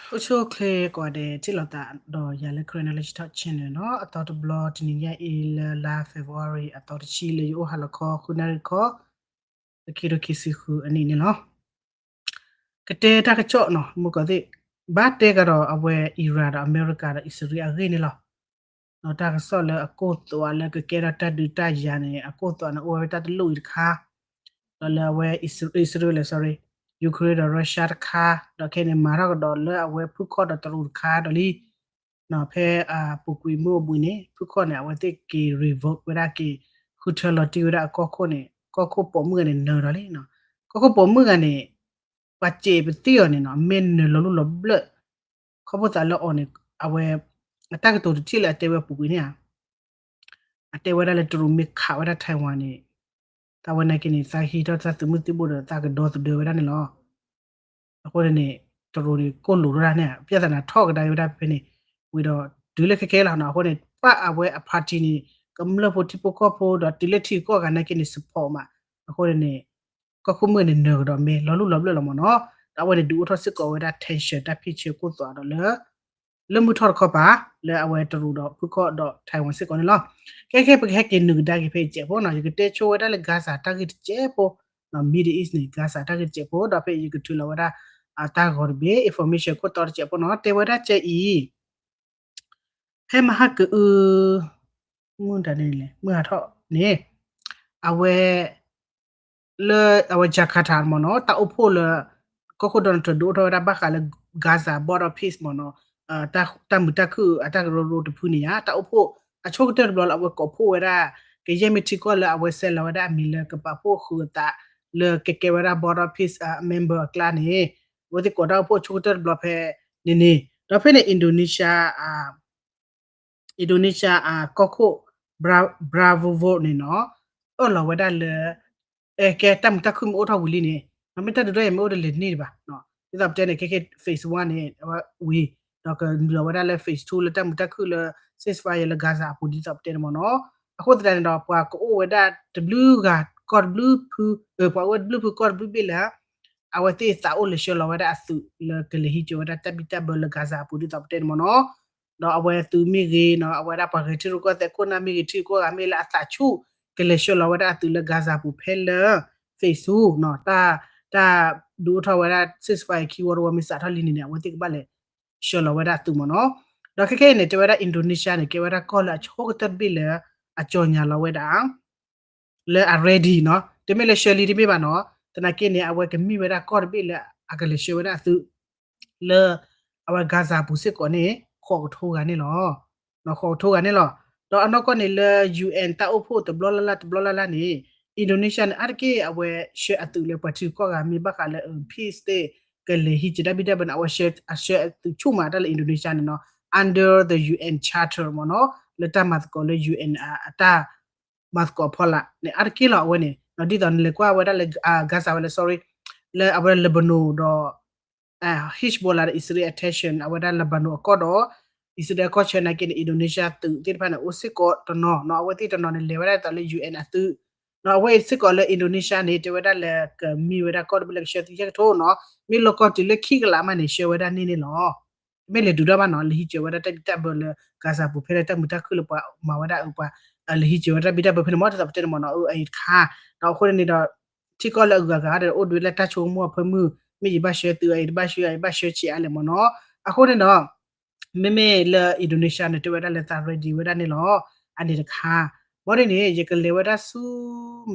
အိၣ်ဆူၣ်အိၣ်ချ့ကိးဂၤဒဲး ထံၣ်လိာ်သးဒီးယၤလၢ Karen Knowledge Talk Channel နီၤ, အသီတဘျီ တနံၤညါအံၤလၢလါ February အသီတဆံ လၢယအိၣ်ဟါလီၤခီ ဃုနၣ်ရံၣ်ခီ တခံထိခံဆံဃုအနံၣ်န့ၣ်လီၤ. ကတဲတၢ်ကစီၣ်နီၤ မုၢ်ကီၢ်သ့ၣ် ဘၣ်တဲကဒီးအဝဲ Iran ဒီးအမဲရကၤဒီးအံၣ်စရ့လးအဂ့ၢ်န့ၣ်လီၤ. ဒီးတၢ်ကစီၣ်လၢအကိၢ်သွးလၢကကဲထီၣ်တၢ်ဒုးတၢ်ယၤန့ၣ် အကိၢ်သွးန့ၣ် အိၣ်ဝဲတၢ်တလိၣ်အံၤတခါ, ဒီးလၢအဝဲ အံၣ်စရ့လး sorry, Ukraine ဒီး Russia တခါ, ဒီးခဲန့ၣ် မၤထီၣ်ကဒီးလၢအဝဲဖုခီၣ်ဒီးတရူးတခါဒီးလံ ဖဲအပူၤကွံာ်မုၢ်အိၣ်ဘှံးန့ၣ် ဖုခီၣ်န့ၣ် အဝဲသ့ၣ်က့ၤ revoke ဝဲဒၣ်က့ၤ ဃုထၢလီၤတံၢ်ဝဲဒၣ်အကီၢ်ခိၣ်န့ၣ် ကီၢ်ခိၣ်ပိာ်မုၣ်ဂၤန့ၣ်နၢၤဒီးလံနီၤ. ကီၢ်ခိၣ်ပိာ်မုၣ်ဂၤန့ၣ် ပှၤစဲးပသံအီၤန့ၣ်နီၤ မ့ၢ်နၢၤလီၤလူလီၤဘျၢၣ် ခီဖျိသးလၢအီၤန့ၣ် အဝဲ အတၢ်ကတိၤတထံၣ်လၢအတဲဝဲအပူၤကွံာ်န့ၣ်ဧါ အတဲဝဲဒၣ်လၢတရူးမ့ၢ်ခးဝဲဒၣ် Taiwan န့ၣ် သးဝဲနာ်က့န့ၣ် သးဟံးထီၣ်သးသုးမုၢ်သံၣ်ဘိဒီးသးကဒီသဒၢဝဲဒၣ်န့ၣ်လီၤ. အဃိန့ၣ် တရူးန့ၣ် ကိၢ်လိာ်ထီၣ်ဒၣ်န့ၣ် ပြဿနာထီၣ်ကဒါဝဲဒၣ်ဖဲန့ၣ် ဝံၤဒီးတုၤလၢခဲခဲလီၤနီၤ. အဃိန့ၣ် ပှၤအဝဲအ party န့ၣ် ကမျၢၢ်ဖိထံဖိကီၢ်ဖိဒီးတုၤလၢထံဂုၤကီၢ်ဂၤနာ်က့န့ၣ် support မး. အဃိန့ၣ်န့ၣ် ကီၢ်ခိၣ်မုၣ်န့ၣ်နၢၤကဒီးမ့ၢ်လီၤလူလီၤဘျၢၣ်လီၤမ့ၢ်နီၤ. ဒီးအဝဲန့ၣ်ဒုးအိၣ်ထီၣ်စ့ၢ်ကီးဝဲဒၣ် tension တၢ်ဖံးဆၢကိၢ်သွးဒီးလၢ လၢမုၢ်ထီၣ်တခီပၤ လၢအဝဲတရူးဒီးဖုခီၣ်ဒီး Taiwan စ့ၢ်ကီးန့ၣ်လီၤ. ခဲခဲပကဟဲက့ၤနုာ်ကဒါက့ၤဖဲအံၤတစဲးဖိနီၤ ယကတဲဆိဝဲဒၣ်လၢ Gaza တၢ်ဂ့ၢ်တစဲးဖိ Middle East န့ၣ် Gaza တၢ်ဂ့ၢ်တစဲးဖိ ဒီးဖဲယကထုးလီၤဝဲဒၣ် အတၢ်ဂီၤတဘ့ၣ် information ခိၣ်တီတစဲးဖိနီၤ တဲဝဲဒၣ်ကဲအံၤ ဖဲမဟါကအု မုၢ်တၢ်န့ၣ်လဲၣ် မုၢ်ဟးထီၣ်န့ၣ် အဝဲ လၢအဝဲ Jakarta မ့ၢ်နီၤ တၢ်အိၣ်ဖှိၣ်လၢ ကီၢ်ခိၣ် Donald Trump ဒုးအိၣ်ထီၣ်ဝဲဒၣ်ဘၣ်ဃးလၢ Gaza border peace မ့ၢ်နီၤ တၢ်မုာ်တၢ်ခုၣ်အတၢ်ကရၢကရိတဖုန့ၣ်ဧါ တၢ်အိၣ်ဖှိၣ်အဆိကတၢၢ်တဘျီလၢအဝဲကိးဖှိၣ်ဝဲဒၣ် ကယဲၢ်မ့ၢ်ထံကီၢ်လၢအဝဲဆဲးလီၤဝဲဒၣ်အမံၤလၢကပာ်ဖှိၣ်ဃုာ်အသး လၢကကဲဝဲဒၣ် border peace member အကျါန့ၣ် အဝဲသ့ၣ်ကိးတၢ်အိၣ်ဖှိၣ်အဆိကတၢၢ်တဘျီဖဲန့ၣ်န့ၣ် ဒီးဖဲန့ၣ် Indonesia Indonesia အကီၢ်ခိၣ် Bravo Vote န့ၣ်နီၤ အၢၣ်လီၤဝဲဒၣ်လၢ ကဲတၢ်မုာ်တၢ်ခုၣ်မ့ၢ်အိၣ်ထီၣ်ဝံၤလံန့ၣ် မ့ၢ်တၢ်ဒုးတၢ်ယၤမ့ၢ်အိၣ်တလဲၤန့ၢ်ဒံးဘၣ် ဒ်သိးပတဲန့ၣ် ခဲခဲ phase one န့ၣ် အဝဲဝံၤ ဒီးကနုာ်လီၤဝဲဒၣ်လၢ phase two လၢတၢ်မုာ်တၢ်ခုၣ်လၢ ceasefire လၢ Gaza အပူၤ ဒ်သိးပတဲန့ၣ်မ့ၢ်နီၤ အဃိသတးန့ၣ်ဒီး ပှၤကအိၣ်ဝဲဒၣ်တဘျုးဂၤကီၢ်တဘျုးဖု ပှၤအိၣ်ဝဲတဘျုးဖုကီၢ်တဘျုးဘ့ၣ်လၢ အဝဲသ့ၣ်သးအိၣ်လဲၤဆှၢလီၤဝဲဒၣ်အသုးလၢကလဲၤဟံးကၢၤဝဲဒၣ်တၢ်ဘံၣ်တၢ်ဘၢလၢ Gaza အပူၤဒ်သိးပတဲန့ၣ်မ့ၢ်နီၤ ဒီးအဝဲသုးမ့ၢ်ဂ့ၤနီၤ အဝဲဒၣ်ပှၤဂဲၤထံရူၢ်ကီၢ်သဲးခိၣ်နၢ်မ့ၢ်ဂ့ၤ ထံရူၢ်ကီၢ်ဂၤမ့ၢ်လၢအသးဆူၣ် ကလဲၤဆှၢလီၤဝဲဒၣ်အသုးလၢ Gaza ပူၤဖဲလၢ phase two နီၤ တၢ်ဒုးအိၣ်ထီၣ်ဝဲဒၣ် ceasefire ခံဝီတဝီမ့ၢ်စးထီၣ်လံန့ၣ်န့ၣ် အဝဲသ့ၣ်ကဘၣ်လဲၤဆှၢလီၤဝဲဒၣ်အသုးမ့ၢ်နီၤ ဒီးခဲခဲအံၤန့ၣ် တဲဝဲဒၣ် Indonesia န့ၣ် ကဲဝဲဒၣ်ကီၢ်လၢအဆိကတၢၢ်တဘ့ၣ်လၢ အကြော်ငြာလီၤဝဲဒၣ် လၢအ ready နီၤ တမ့ၢ်လၢဆှၢလံတမ့ၢ်ဘၣ်နီၤ သနာ်က့န့ၣ် အဝဲကမ့ၢ်ဝဲဒၣ်ကီၢ်တဘ့ၣ်လၢအကလဲၤဆှၢဝဲဒၣ်အသုး လၢ အဝဲ Gaza ပူၤစ့ၢ်ကီးန့ၣ် ဃိးကထိဂၤန့ၣ်လီၤ ဃိးကထိဂၤန့ၣ်လီၤ ဒီးအနီၢ်ကီၢ်န့ၣ်လၢ UN တၢ်အိၣ်ဖှိၣ်တဘျီလၢ်လၢ်တဘျီလၢ်လၢ်န့ၣ် Indonesia န့ၣ် အါတက့ၢ်အဝဲဆှၢအသုးလၢပှၤထံဂုၤကီၢ်ဂၤမ့ၢ်ဘၣ်ဃးလၢ peace သ့ၣ် ကလဲၤဟံးကၢၤတၢ်ဘံၣ်တၢ်ဘၢန့ၣ် အဝဲဆှၢအသုးဆူၣ်မးတၢ်လၢ Indonesia န့ၣ်နီၤ under the UN Charter မ့ၢ်နီၤ လၢတၢ်မၤသကိးလၢ UN အတၢ် မၤသကိးအဖီလာ်န့ၣ် အါတက့ၢ်လီၤ အဝဲန့ၣ် ဒ်သိးနလဲၤကွၢ်ဝဲဒၣ်လၢ Gaza ဝဲလၢ sorry လၢအဝဲ Lebanon ဒီး Hezbollah ဒီး Israel tension အဝဲဒၣ် Lebanon အကီၢ်ဒီး Israel အကီၢ်ဆၢနာ်က့န့ၣ် Indonesia သုးသ့ၣ်တဖၣ်န့ၣ် အိၣ်စ့ၢ်ကီးတနီၤနီၤ အဝဲသ့ၣ်တနီၤန့ၣ် လဲၤဝဲဒၣ်ဒ်သိးလၢ UN အသုး နီၤ အဝဲစ့ၢ်ကီးလၢ Indonesia န့ၣ် တဲဝဲဒၣ်လၢကမ့ၢ်ဝဲဒၣ်ကီၢ်တဘ့ၣ်လၢကဆှၢသုးယဲၢ်ကထိနီၤ မ့ၢ်လီၢ်ကီၢ်တုၤလၢခံကလးမးန့ၣ် ဆှၢဝဲဒၣ်န့ၣ်န့ၣ်လီၤ တမ့ၢ်လဲၤဒုးတၢ်ဘၣ်နီၤ လဲၤဟံးကၢၤဝဲဒၣ်တၢ်ဘံၣ်တၢ်ဘၢလၢ Gaza ပူၤဖဲလၢတၢ်မုာ်တၢ်ခုၣ်လၢပှၤမၤဝဲဒၣ်အပှၤ လဲၤဟံးကၢၤဝဲဒၣ်တၢ်ဘံၣ်တၢ်ဘၢဖဲန့ၣ်မ့ၢ် ဒ်သိးပတဲန့ၣ်မ့ၢ်နီၤ အအံၤတခါ ဒီးအဃိန့ၣ်ဒီး ထံကီၢ်လၢအဂုၤအဂၤဒီး အိၣ်ဒံးလၢတၢ်ဆိကမိၣ်အဖၢမုၢ် မ့ၢ်ယဘၣ်ဆှၢသုး ယဘၣ်ဆှၢယဘၣ်ဆှၢဆံးအါလဲၣ်မ့ၢ်နီၤ အဃိန့ၣ်ဒီး မ့မ့ၢ်လၢ Indonesia န့ၣ် တဲဝဲဒၣ်လၢသး ready ဝဲဒၣ်န့ၣ်လီၤ အန့ၣ်တခါ ဘၣ်ဒ်န့ၣ် ယကလဲၤဝဲဒၣ်ဆူ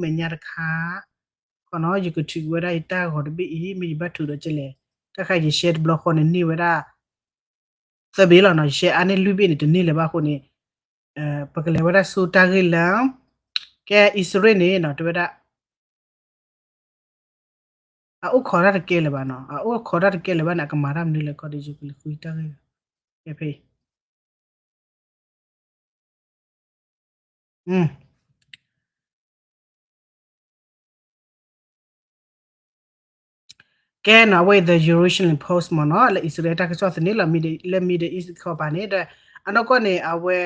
မဲာ်ညါတခါ ခီနီၤ ယကထုးက့ၤဝဲဒၣ်ယတၢ်ဂီၤတဘ့ၣ်အံၤ မ့ၢ်ယဘၣ်ထုးဒီးကလဲၣ် တၢ်ခါယ share တဘျီဃီန့ၣ်န့ၢ်ဝဲဒၣ် သၢဘ့ၣ်လီၤနီၤ ယ share အါန့ၢ်လွံၢ်ဘ့ၣ်န့ၣ် တန့ၢ်လၢၤဘၣ်အဃိန့ၣ် ပကလဲၤဝဲဒၣ်ဆူတၢ်ဂ့ၢ်လၢ ကဲအံၣ်စရ့လးန့ၣ်နီၤ တဲဝဲဒၣ် အအိၣ်ခိးတၢ်တကဲလၢၤဘၣ်နီၤ အအိၣ်ခိးတၢ်တကဲလၢၤဘၣ်န့ၣ် အကမၤတၢ်မနုၤလဲၣ်ခီဒီး ယကလဲၤဃုတၢ်ဂ့ၢ် ဖဲဖဲ ကဲနီၤ အဝဲ The Jerusalem Post မ့ၢ်နီၤ လၢအံၣ်စရ့လးတၢ်ကစီၣ်သန့လီၤ လၢ Middle East ခီပၤန့ၣ် ဒီးအနီၢ်ကီၢ်န့ၣ် အဝဲ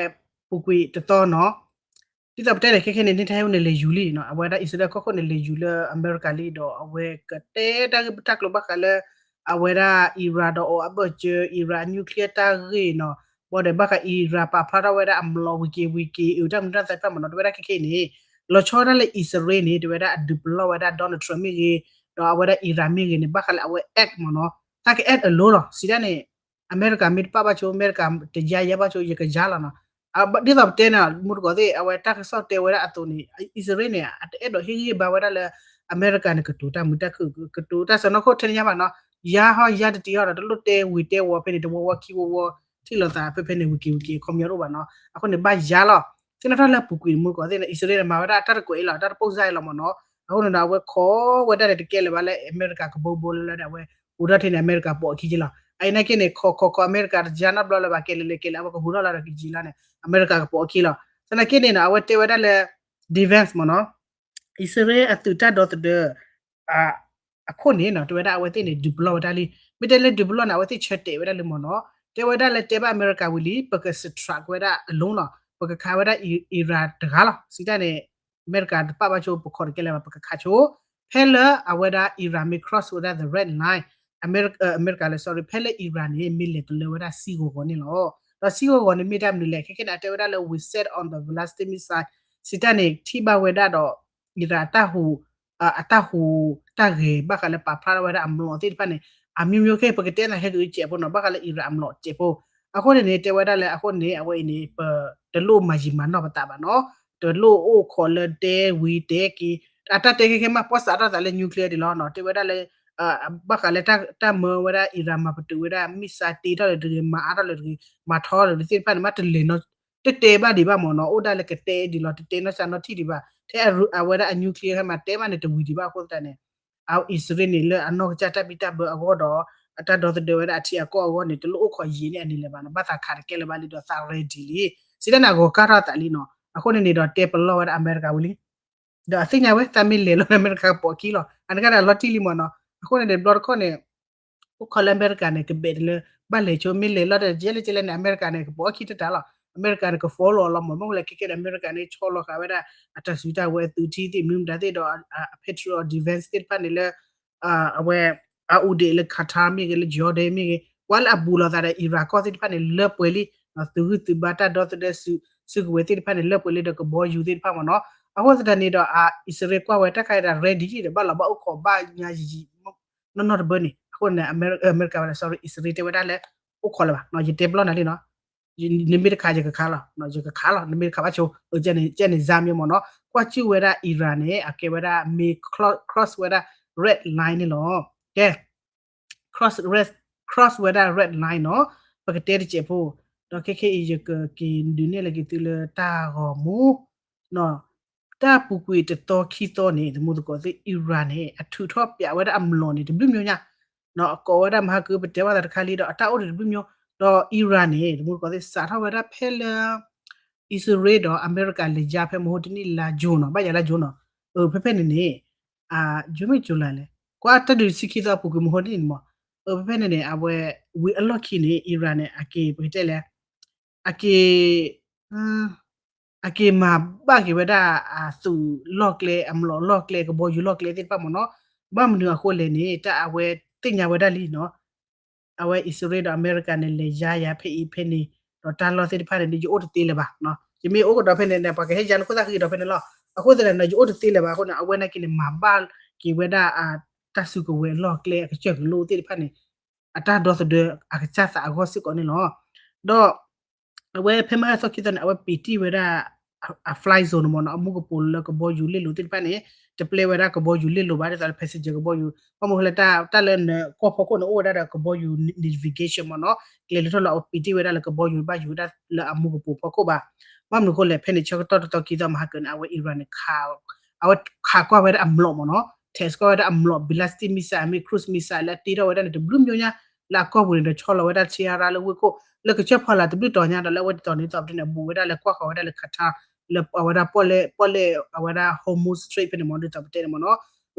ပူၤကွံာ်တသီနီၤ ဒ်သိးပတဲန့ၣ် ခဲခဲန့ၣ် Netanyahu န့ၣ်လဲၤယူၤလံနီၤ အဝဲဒၣ်အံၣ်စရ့လးကီၢ်ခိၣ်န့ၣ် လဲၤယူၤလၢအမဲရကၤလံဒီး အဝဲကတဲတၢ်ဂ့ၢ်တၢ်ကျိၤဘၣ်ဃးလၢ အဝဲဒၣ် Iran ဒီးအီၤအဘၢၣ်စၢၤ Iran အ nuclear တၢ်ဂ့ၢ်နီၤ, ဘၣ်ဒီးဘၣ်ဃး Iran ပာ်ဖျါထီၣ်ဝဲဒၣ်အမျိာ်ဝံၤက့ၤဝံၤက့ၤ အုးတၢ်မနုၤတၢ်သးတဖၣ်မ့ၢ်နီၤ, တဝဲဒၣ်ခဲခဲအံၤန့ၣ် လီၤဆီဒၣ်လၢအံၣ်စရ့လးန့ၣ် တဝဲဒၣ်အဒုးပလီၢ်ဝဲဒၣ် Donald Trump မ့ၢ်ဂ့ၤ, ဒီးအဝဲဒၣ် Iran မ့ၢ်ဂ့ၤန့ၣ် ဘၣ်ဃးလၢအဝဲ act မ့ၢ်နီၤ, တၢ်က act အလိၤလီၤ, စံးတၢ်န့ၣ် အမဲရကၤမ့ၢ်တပာ်ဘၣ်ဆိ အမဲရကၤတယါယါဘၣ်ဆိ ယကယါလီၤနီၤ. ဒ်သိးပတဲန့ၣ် မူတကိးသ့ၣ် အဝဲတၢ်ကစီၣ်တဲဝဲဒၣ်အသိးန့ၣ် အံၣ်စရ့လးန့ၣ် အတအဲၣ်ဒိးဟ့ၣ်ဂံၢ်ဘါဝဲဒၣ်လၢ အမဲရကၤန့ၣ် ကတိၤတၢ်မုာ်တၢ်ခုၣ် ကတိၤတၢ်စၢၤနီၢ်ခိၣ်ထဲန့ၣ်ညါဘၣ်နီၤ, ယါဟီယါတတံၤဟီဒီး တလိၣ်တဲဝံၤတဲဝီၤဖဲန့ၣ် တဝီဝီခံဝီဝီ ထံၣ်လိာ်သးဖဲဖဲန့ၣ် ဝံၤက့ၤဝံၤက့ၤ အခီပညီတအိၣ်ဘၣ်နီၤ, အဃိန့ၣ် ဘၣ်ယါလီၤ. သ့ၣ်နီၣ်ထီၣ်လၢအပူၤကွံာ်န့ၣ် မူတကိးသ့ၣ်န့ၣ် အံၣ်စရ့လးန့ၣ် မၤဝဲဒၣ်တၢ်တကွဲးအံၤလီၤ တၢ်တပိၢ်စါအံၤလီၤမ့ၢ်နီၤ, အဃိန့ၣ်ဒီး အဝဲခိးဝဲဒၣ်န့ၣ် တကဲလၢၤဘၣ်လၢအမဲရကၤကဘိဘိလၢလၢဒီး အဝဲဟူးထီၣ်ထဲန့ၣ် အမဲရကၤပိာ်အခံက့လီၤ. အအံၤနာ်က့န့ၣ် ခိးခိးခိး အမဲရကၤတယါနီတဘျီလၢၤဘၣ် ကဲလၢာ်လၢာ်ကဲလၢာ် အဝဲကဟူးထီၣ်လၢဒီးကယံာ်လီၤန့ၣ် အမဲရကၤကပိာ်အခံလီၤ. သနာ်က့န့ၣ်နီၤ အဝဲတဲဝဲဒၣ်လၢ defense မ့ၢ်နီၤ, အံၣ်စရ့လးအသုးတၢ်ဒီသဒၢ အခိၣ်န့ၣ်နီၤ တဲဝဲဒၣ်အဝဲသ့ၣ်န့ၣ် ဒုးပလီၢ်ဝဲဒၣ်လံ. မ့ၢ်တဲလၢဒုးပလီၢ်န့ၣ် အဝဲသ့ၣ်ဆၢတဲာ်ဝဲဒၣ်လံမ့ၢ်နီၤ, တဲဝဲဒၣ်လၢတဲဘၣ်အမဲရကၤဝံၤလံ ပက strike ဝဲဒၣ်အလီၢ်နီၤ, ပကခးဝဲဒၣ် Iran တဂၤလီၤ. စံးတၢ်န့ၣ် အမဲရကၤတပာ်ဘၣ်ဆိ ပခိးတကဲလၢၤဘၣ် ပကခးဆိ ဖဲလၢအဝဲဒၣ် Iran မ့ၢ် cross ဝဲဒၣ် the red line အမဲရကၤလၢ sorry ဖဲလၢ Iran န့ၣ် မ့ၢ်လဲၤတလၢဝဲဒၣ်စံၣ်ဂီၤဂီၤန့ၣ်လီၤ. ဒီးစံၣ်ဂီၤဂီၤန့ၣ်မ့ၢ်တၢ်မနုၤလဲၣ် ခဲခဲန့ၣ် အတဲဝဲဒၣ်လၢ we set on the ballistic missile စံးတၢ်န့ၣ် ထံၣ်ဘၣ်ဝဲဒၣ်ဒီး Iran အတၢ်ဟူး အတၢ်ဟူးတၢ်ဂဲၤ ဘၣ်ဃးလၢပာ်ဖျါထီၣ်ဝဲဒၣ်အမျိာ်သ့ၣ်တဖၣ်န့ၣ် အမျိာ်မျိာ်ခဲ ပကတဲနၤဟဲက့ၤစဲးဖိနီၤ ဘၣ်ဃးလၢ Iran အမျိာ်စဲးဖိ အဃိန့ၣ်န့ၣ် တဲဝဲဒၣ်လၢအဃိန့ၣ် အဝဲအံၤန့ၣ် ပတလိၣ်မၤယံာ်မၤနီၢ်ပသးဘၣ်နီၤ, တလိၣ်အိၣ်ခိးလၢတဲဝံၤတဲက့ၤ အတၢ်တဲခဲခဲမး ပှၤစးထီၣ်သးလၢ nuclear ဒံးလီၤနီၤ, တဲဝဲဒၣ်လၢ ဘၣ်ဃးလၢတၢ်မၢဝဲဒၣ် Iran မၤပတုာ်ဝဲဒၣ် missile တ့ထီၣ်လၢတဂ့ၤ မၤအါထီၣ်လၢတဂ့ၤ မၤထီလၢတသ့ၣ်တဖၣ်န့ၣ် မ့ၢ်တလဲၤနီၤ တတဲဘၣ်ဒံးဘၣ်မ့ၢ်နီၤ, အိၣ်ဒၣ်လၢကတဲဒံးလီၤ တတဲနီၢ်စၢ်နီၢ်ထံၣ်ဒံးဘၣ်, ထဲအဝဲဒၣ်အ nuclear ဟဲမၤတဲဘၣ်န့ၣ် တဝံၤဒံးဘၣ်အဃိသတးန့ၣ် အံၣ်စရ့လးန့ၣ် လၢအနီၢ်ကစၢ်တၢ်ဘံၣ်တၢ်ဘၢအဂီၢ်ဒီး အတၢ်ဒီသဒၢဝဲဒၣ်အထံအကီၢ်အဂီၢ်န့ၣ် တလိၣ်အိၣ်ခိးယံာ်န့ၢ်အန့ၣ်လၢၤဘၣ်နီၤ, ဘၣ်သးခးတကဲလၢၤဘၣ်လံဒီးသး ready လံ, စံးတၢ်န့ၣ် အဂီၤကၢ်ထီၣ်သးလံနီၤ, အဃိန့ၣ်န့ၣ်ဒီးတဲပလီၢ်ဝဲဒၣ်အမဲရကၤဝံၤလံ ဒီးအသ့ၣ်ညါဝဲ တၢ်မ့ၢ်လဲၤလီၤလၢအမဲရကၤကပိာ်အခံလီၤ, အနကဒၣ်လီၤတံၢ်လံမ့ၢ်နီၤ, အဃိန့ၣ်န့ၣ် တဘျီတခီၣ်န့ၣ် အိၣ်ခိးလၢအမဲရကၤန့ၣ် ကဘဲးတလၢ ဘၣ်လဲၤဆိ မ့ၢ်လဲၤလီၤဒီး ကဲလၢကဲလဲၣ်န့ၣ် အမဲရကၤန့ၣ် ကပိာ်အခံတတၢ်လီၤ, အမဲရကၤန့ၣ် က follow လီၤမ့ၢ် မ့ၢ်လဲၤခဲကဲန့ၣ် အမဲရကၤန့ၣ် ဆီလီၤဃာ်ဝဲဒၣ် အတၢ်စုတၢ်ဝဲအသုးထံသ့ၣ်မနုၤမတၤသ့ၣ်ဒီး အ Patriot defense သ့ၣ်တဖၣ်န့ၣ်လၢ အဝဲ အအူဒ့းလၢ Qatar မ့ၢ်ဂ့ၤ လၢ Jordan မ့ၢ်ဂ့ၤ ကွၢ်လၢအဘူးလိာ်သးဒီး Iran ကီၢ်သ့ၣ်တဖၣ်န့ၣ် လၢပှဲၤလံ, သုးဂံၢ်သုးဘါတၢ်ဒီသဒၢ စုကဝဲၤသ့ၣ်တဖၣ်န့ၣ် လၢပှဲၤလံဒီးကဘီယူၤသ့ၣ်တဖၣ်မ့ၢ်နီၤ, အဃိသတးန့ၣ်ဒီး အံၣ်စရ့လးကွၢ်ဝဲတၢ်ခါအံၤဒီး ready လံဒီး ဘၣ်လီၤဘၣ်အိၣ်ခိးဘၣ်ညါယံာ်ယံာ် နီၢ်နီၢ်တဘၢန့ၣ်, အဃိန့ၣ် အမဲရကၤဝဲဒၣ် sorry အံၣ်စရ့လးတဲဝဲဒၣ်လၢ အိၣ်ခိးလၢၤဘၣ်, ယတဲပလီၢ်နၤလံနီၤ, နမ့ၢ်တခးယကခးလီၤ, ယကခးလီၤ နမ့ၢ်တခးဘၣ်ဆိ, ကဲန့ၣ် ကဲန့ၣ် ဇါမ့ၢ်မ့ၢ်နီၤ, ကွၢ်စူၣ်ဝဲဒၣ် Iran န့ၣ် အကဲဝဲဒၣ် မ့ၢ် cross ဝဲဒၣ် red line န့ၣ်လီၤ, ကဲ cross red, cross ဝဲဒၣ် red line နီၤ, ပကတဲတစဲးဖိ, ဒီးခဲခဲအံၤ ယကက့ၤဒုးနဲၣ်လၢက့ၤသုလၢတၢ်ဂီၤမူ တၢ်ပူၤကွံာ်တသီခံသီန့ၣ် တမူသကိးသ့ၣ် Iran န့ၣ် အထုးထီၣ်ပျးဝဲဒၣ်အမျိာ်န့ၣ် တဘျုးမျိၤညါ, အကိးဝဲဒၣ်မဟါကပတဲဘၣ်သးတခါလံဒီး အတၢ်အိၣ်ဒံးတဘျုးမျိၤ, ဒီး Iran န့ၣ် တမူသကိးသ့ၣ် စးထီၣ်ဝဲဒၣ်ဖဲလၢ အံၣ်စရ့လးဒီးအမဲရကၤလဲၤယါဖဲမဟိတနံၣ်လါ June နီၤ, ဘၣ်ယၤလါ June နီၤ, ဖဲဖဲန့ၣ်န့ၣ် June မ့ၢ် July လဲၣ်, ကွၢ်တၢ်ဒုးဆံခံသီပူၤကွံာ်မဟိတနံၣ်န့ၣ်မး, ဖဲဖဲန့ၣ်န့ၣ် အဝဲ ဝံၤအလီၢ်ခံန့ၣ် Iran န့ၣ် အက့ၤ ပကတဲလဲၣ် အက့ၤ အက့ၤမၤဘၣ်က့ၤဝဲဒၣ် အသုးလီၢ်ကျဲ အမျိာ်လီၢ်ကျဲ ကဘီယူၤလီၢ်ကျဲသ့ၣ်တဖၣ်မ့ၢ်နီၤ, ဘၣ်မနုၤအဃိလဲၣ်န့ၣ် တၢ်အဝဲသ့ၣ်ညါဝဲဒၣ်လံနီၤ, အဝဲအံၣ်စရ့လးဒီးအမဲရကၤန့ၣ် လဲၤယါယၤဖဲအံၤဖဲန့ၣ်, ဒီးတၢ်လီၢ်သ့ၣ်တဖၣ်န့ၣ် ယအိၣ်တသ့လၢၤဘၣ်, ယမ့ၢ်အိၣ်ကဒီးဖဲန့ၣ် ပှၤကဟဲယါနခိၣ်သၣ်ဃံဒီးဖဲန့ၣ်လီၤ, အဃိသတးန့ၣ် ယအိၣ်တသ့လၢၤဘၣ်အဃိန့ၣ် အဝဲနာ်က့န့ၣ် မၤဘၣ်က့ၤဝဲဒၣ် တၢ်စုကဝဲၤအလီၢ်ကျဲအကစၢၢ်ကလိသ့ၣ်တဖၣ်န့ၣ် အတၢ်ဒီသဒၢအကစၢ်သးအဂီၢ်စ့ၢ်ကီးန့ၣ်လီၤ, ဒီး အဝဲဖဲမဟါသီခံသီန့ၣ် အဝဲပံာ်တံၢ်ဝဲဒၣ် အ fly zone မ့ၢ်နီၤ, အမူကပိာ်လၢကဘီယူၤလ့ၣ်လိၤသ့ၣ်တဖၣ်န့ၣ် တပျဲဝဲဒၣ်ကဘီယူၤလ့ၣ်လိၤဘၣ် ဒ်သိးလၢ passenger ကဘီယူၤ, ဘၣ်မနုၤဃိလဲၣ် တၢ်လၢနကီၢ်ဖီခိၣ်န့ၣ် အိၣ်ဝဲဒၣ်ဒီးကဘီယူၤ navigation မ့ၢ်နီၤ, ကျဲၤလၢထီၣ်လီၤ အပံာ်တံၢ်ဝဲဒၣ်လၢကဘီယူၤဘၣ်ယူၤဝဲဒၣ်လၢအမူကပိာ်ဖီခိၣ်ဘၣ်, ဘၣ်မနုၤဃိလဲၣ် ဖဲန့ၣ်ဆၢကတီၢ်တသီခံသီမဟါကန့ၣ် အဝဲ Iran န့ၣ် အဝဲခးကွၢ်ဝဲဒၣ်အမျိာ်မ့ၢ်နီၤ, test ကွၢ်ဝဲဒၣ်အမျိာ် ballistic missile မ့ၢ် cruise missile လၢအတ့ထီၣ်ဝဲဒၣ်န့ၣ် တဘျုးမျိၤညါ လၢအကီၢ်ပူၤန့ၣ်ဒီးဆီလီၤဝဲဒၣ် Tehran လၢဝ့ၢ်ခိၣ် လၢကစၢၢ်ဖီလာ်တဘျုးတီၤညါဒီး လၢအဝဲဒ်သိးန့ၣ် ဒ်သိးပတဲန့ၣ် ဘူးဝဲဒၣ်လၢကွၢ်ဃီၤဝဲဒၣ်လၢ Qatar လၢအဝဲဒၣ်ပီၣ်လဲၣ် ပီၣ်လဲၣ်အဝဲဒၣ် Hormuz Strait ဖဲန့ၣ်မ့ၢ် ဒ်သိးပတဲန့ၣ်မ့ၢ်နီၤ,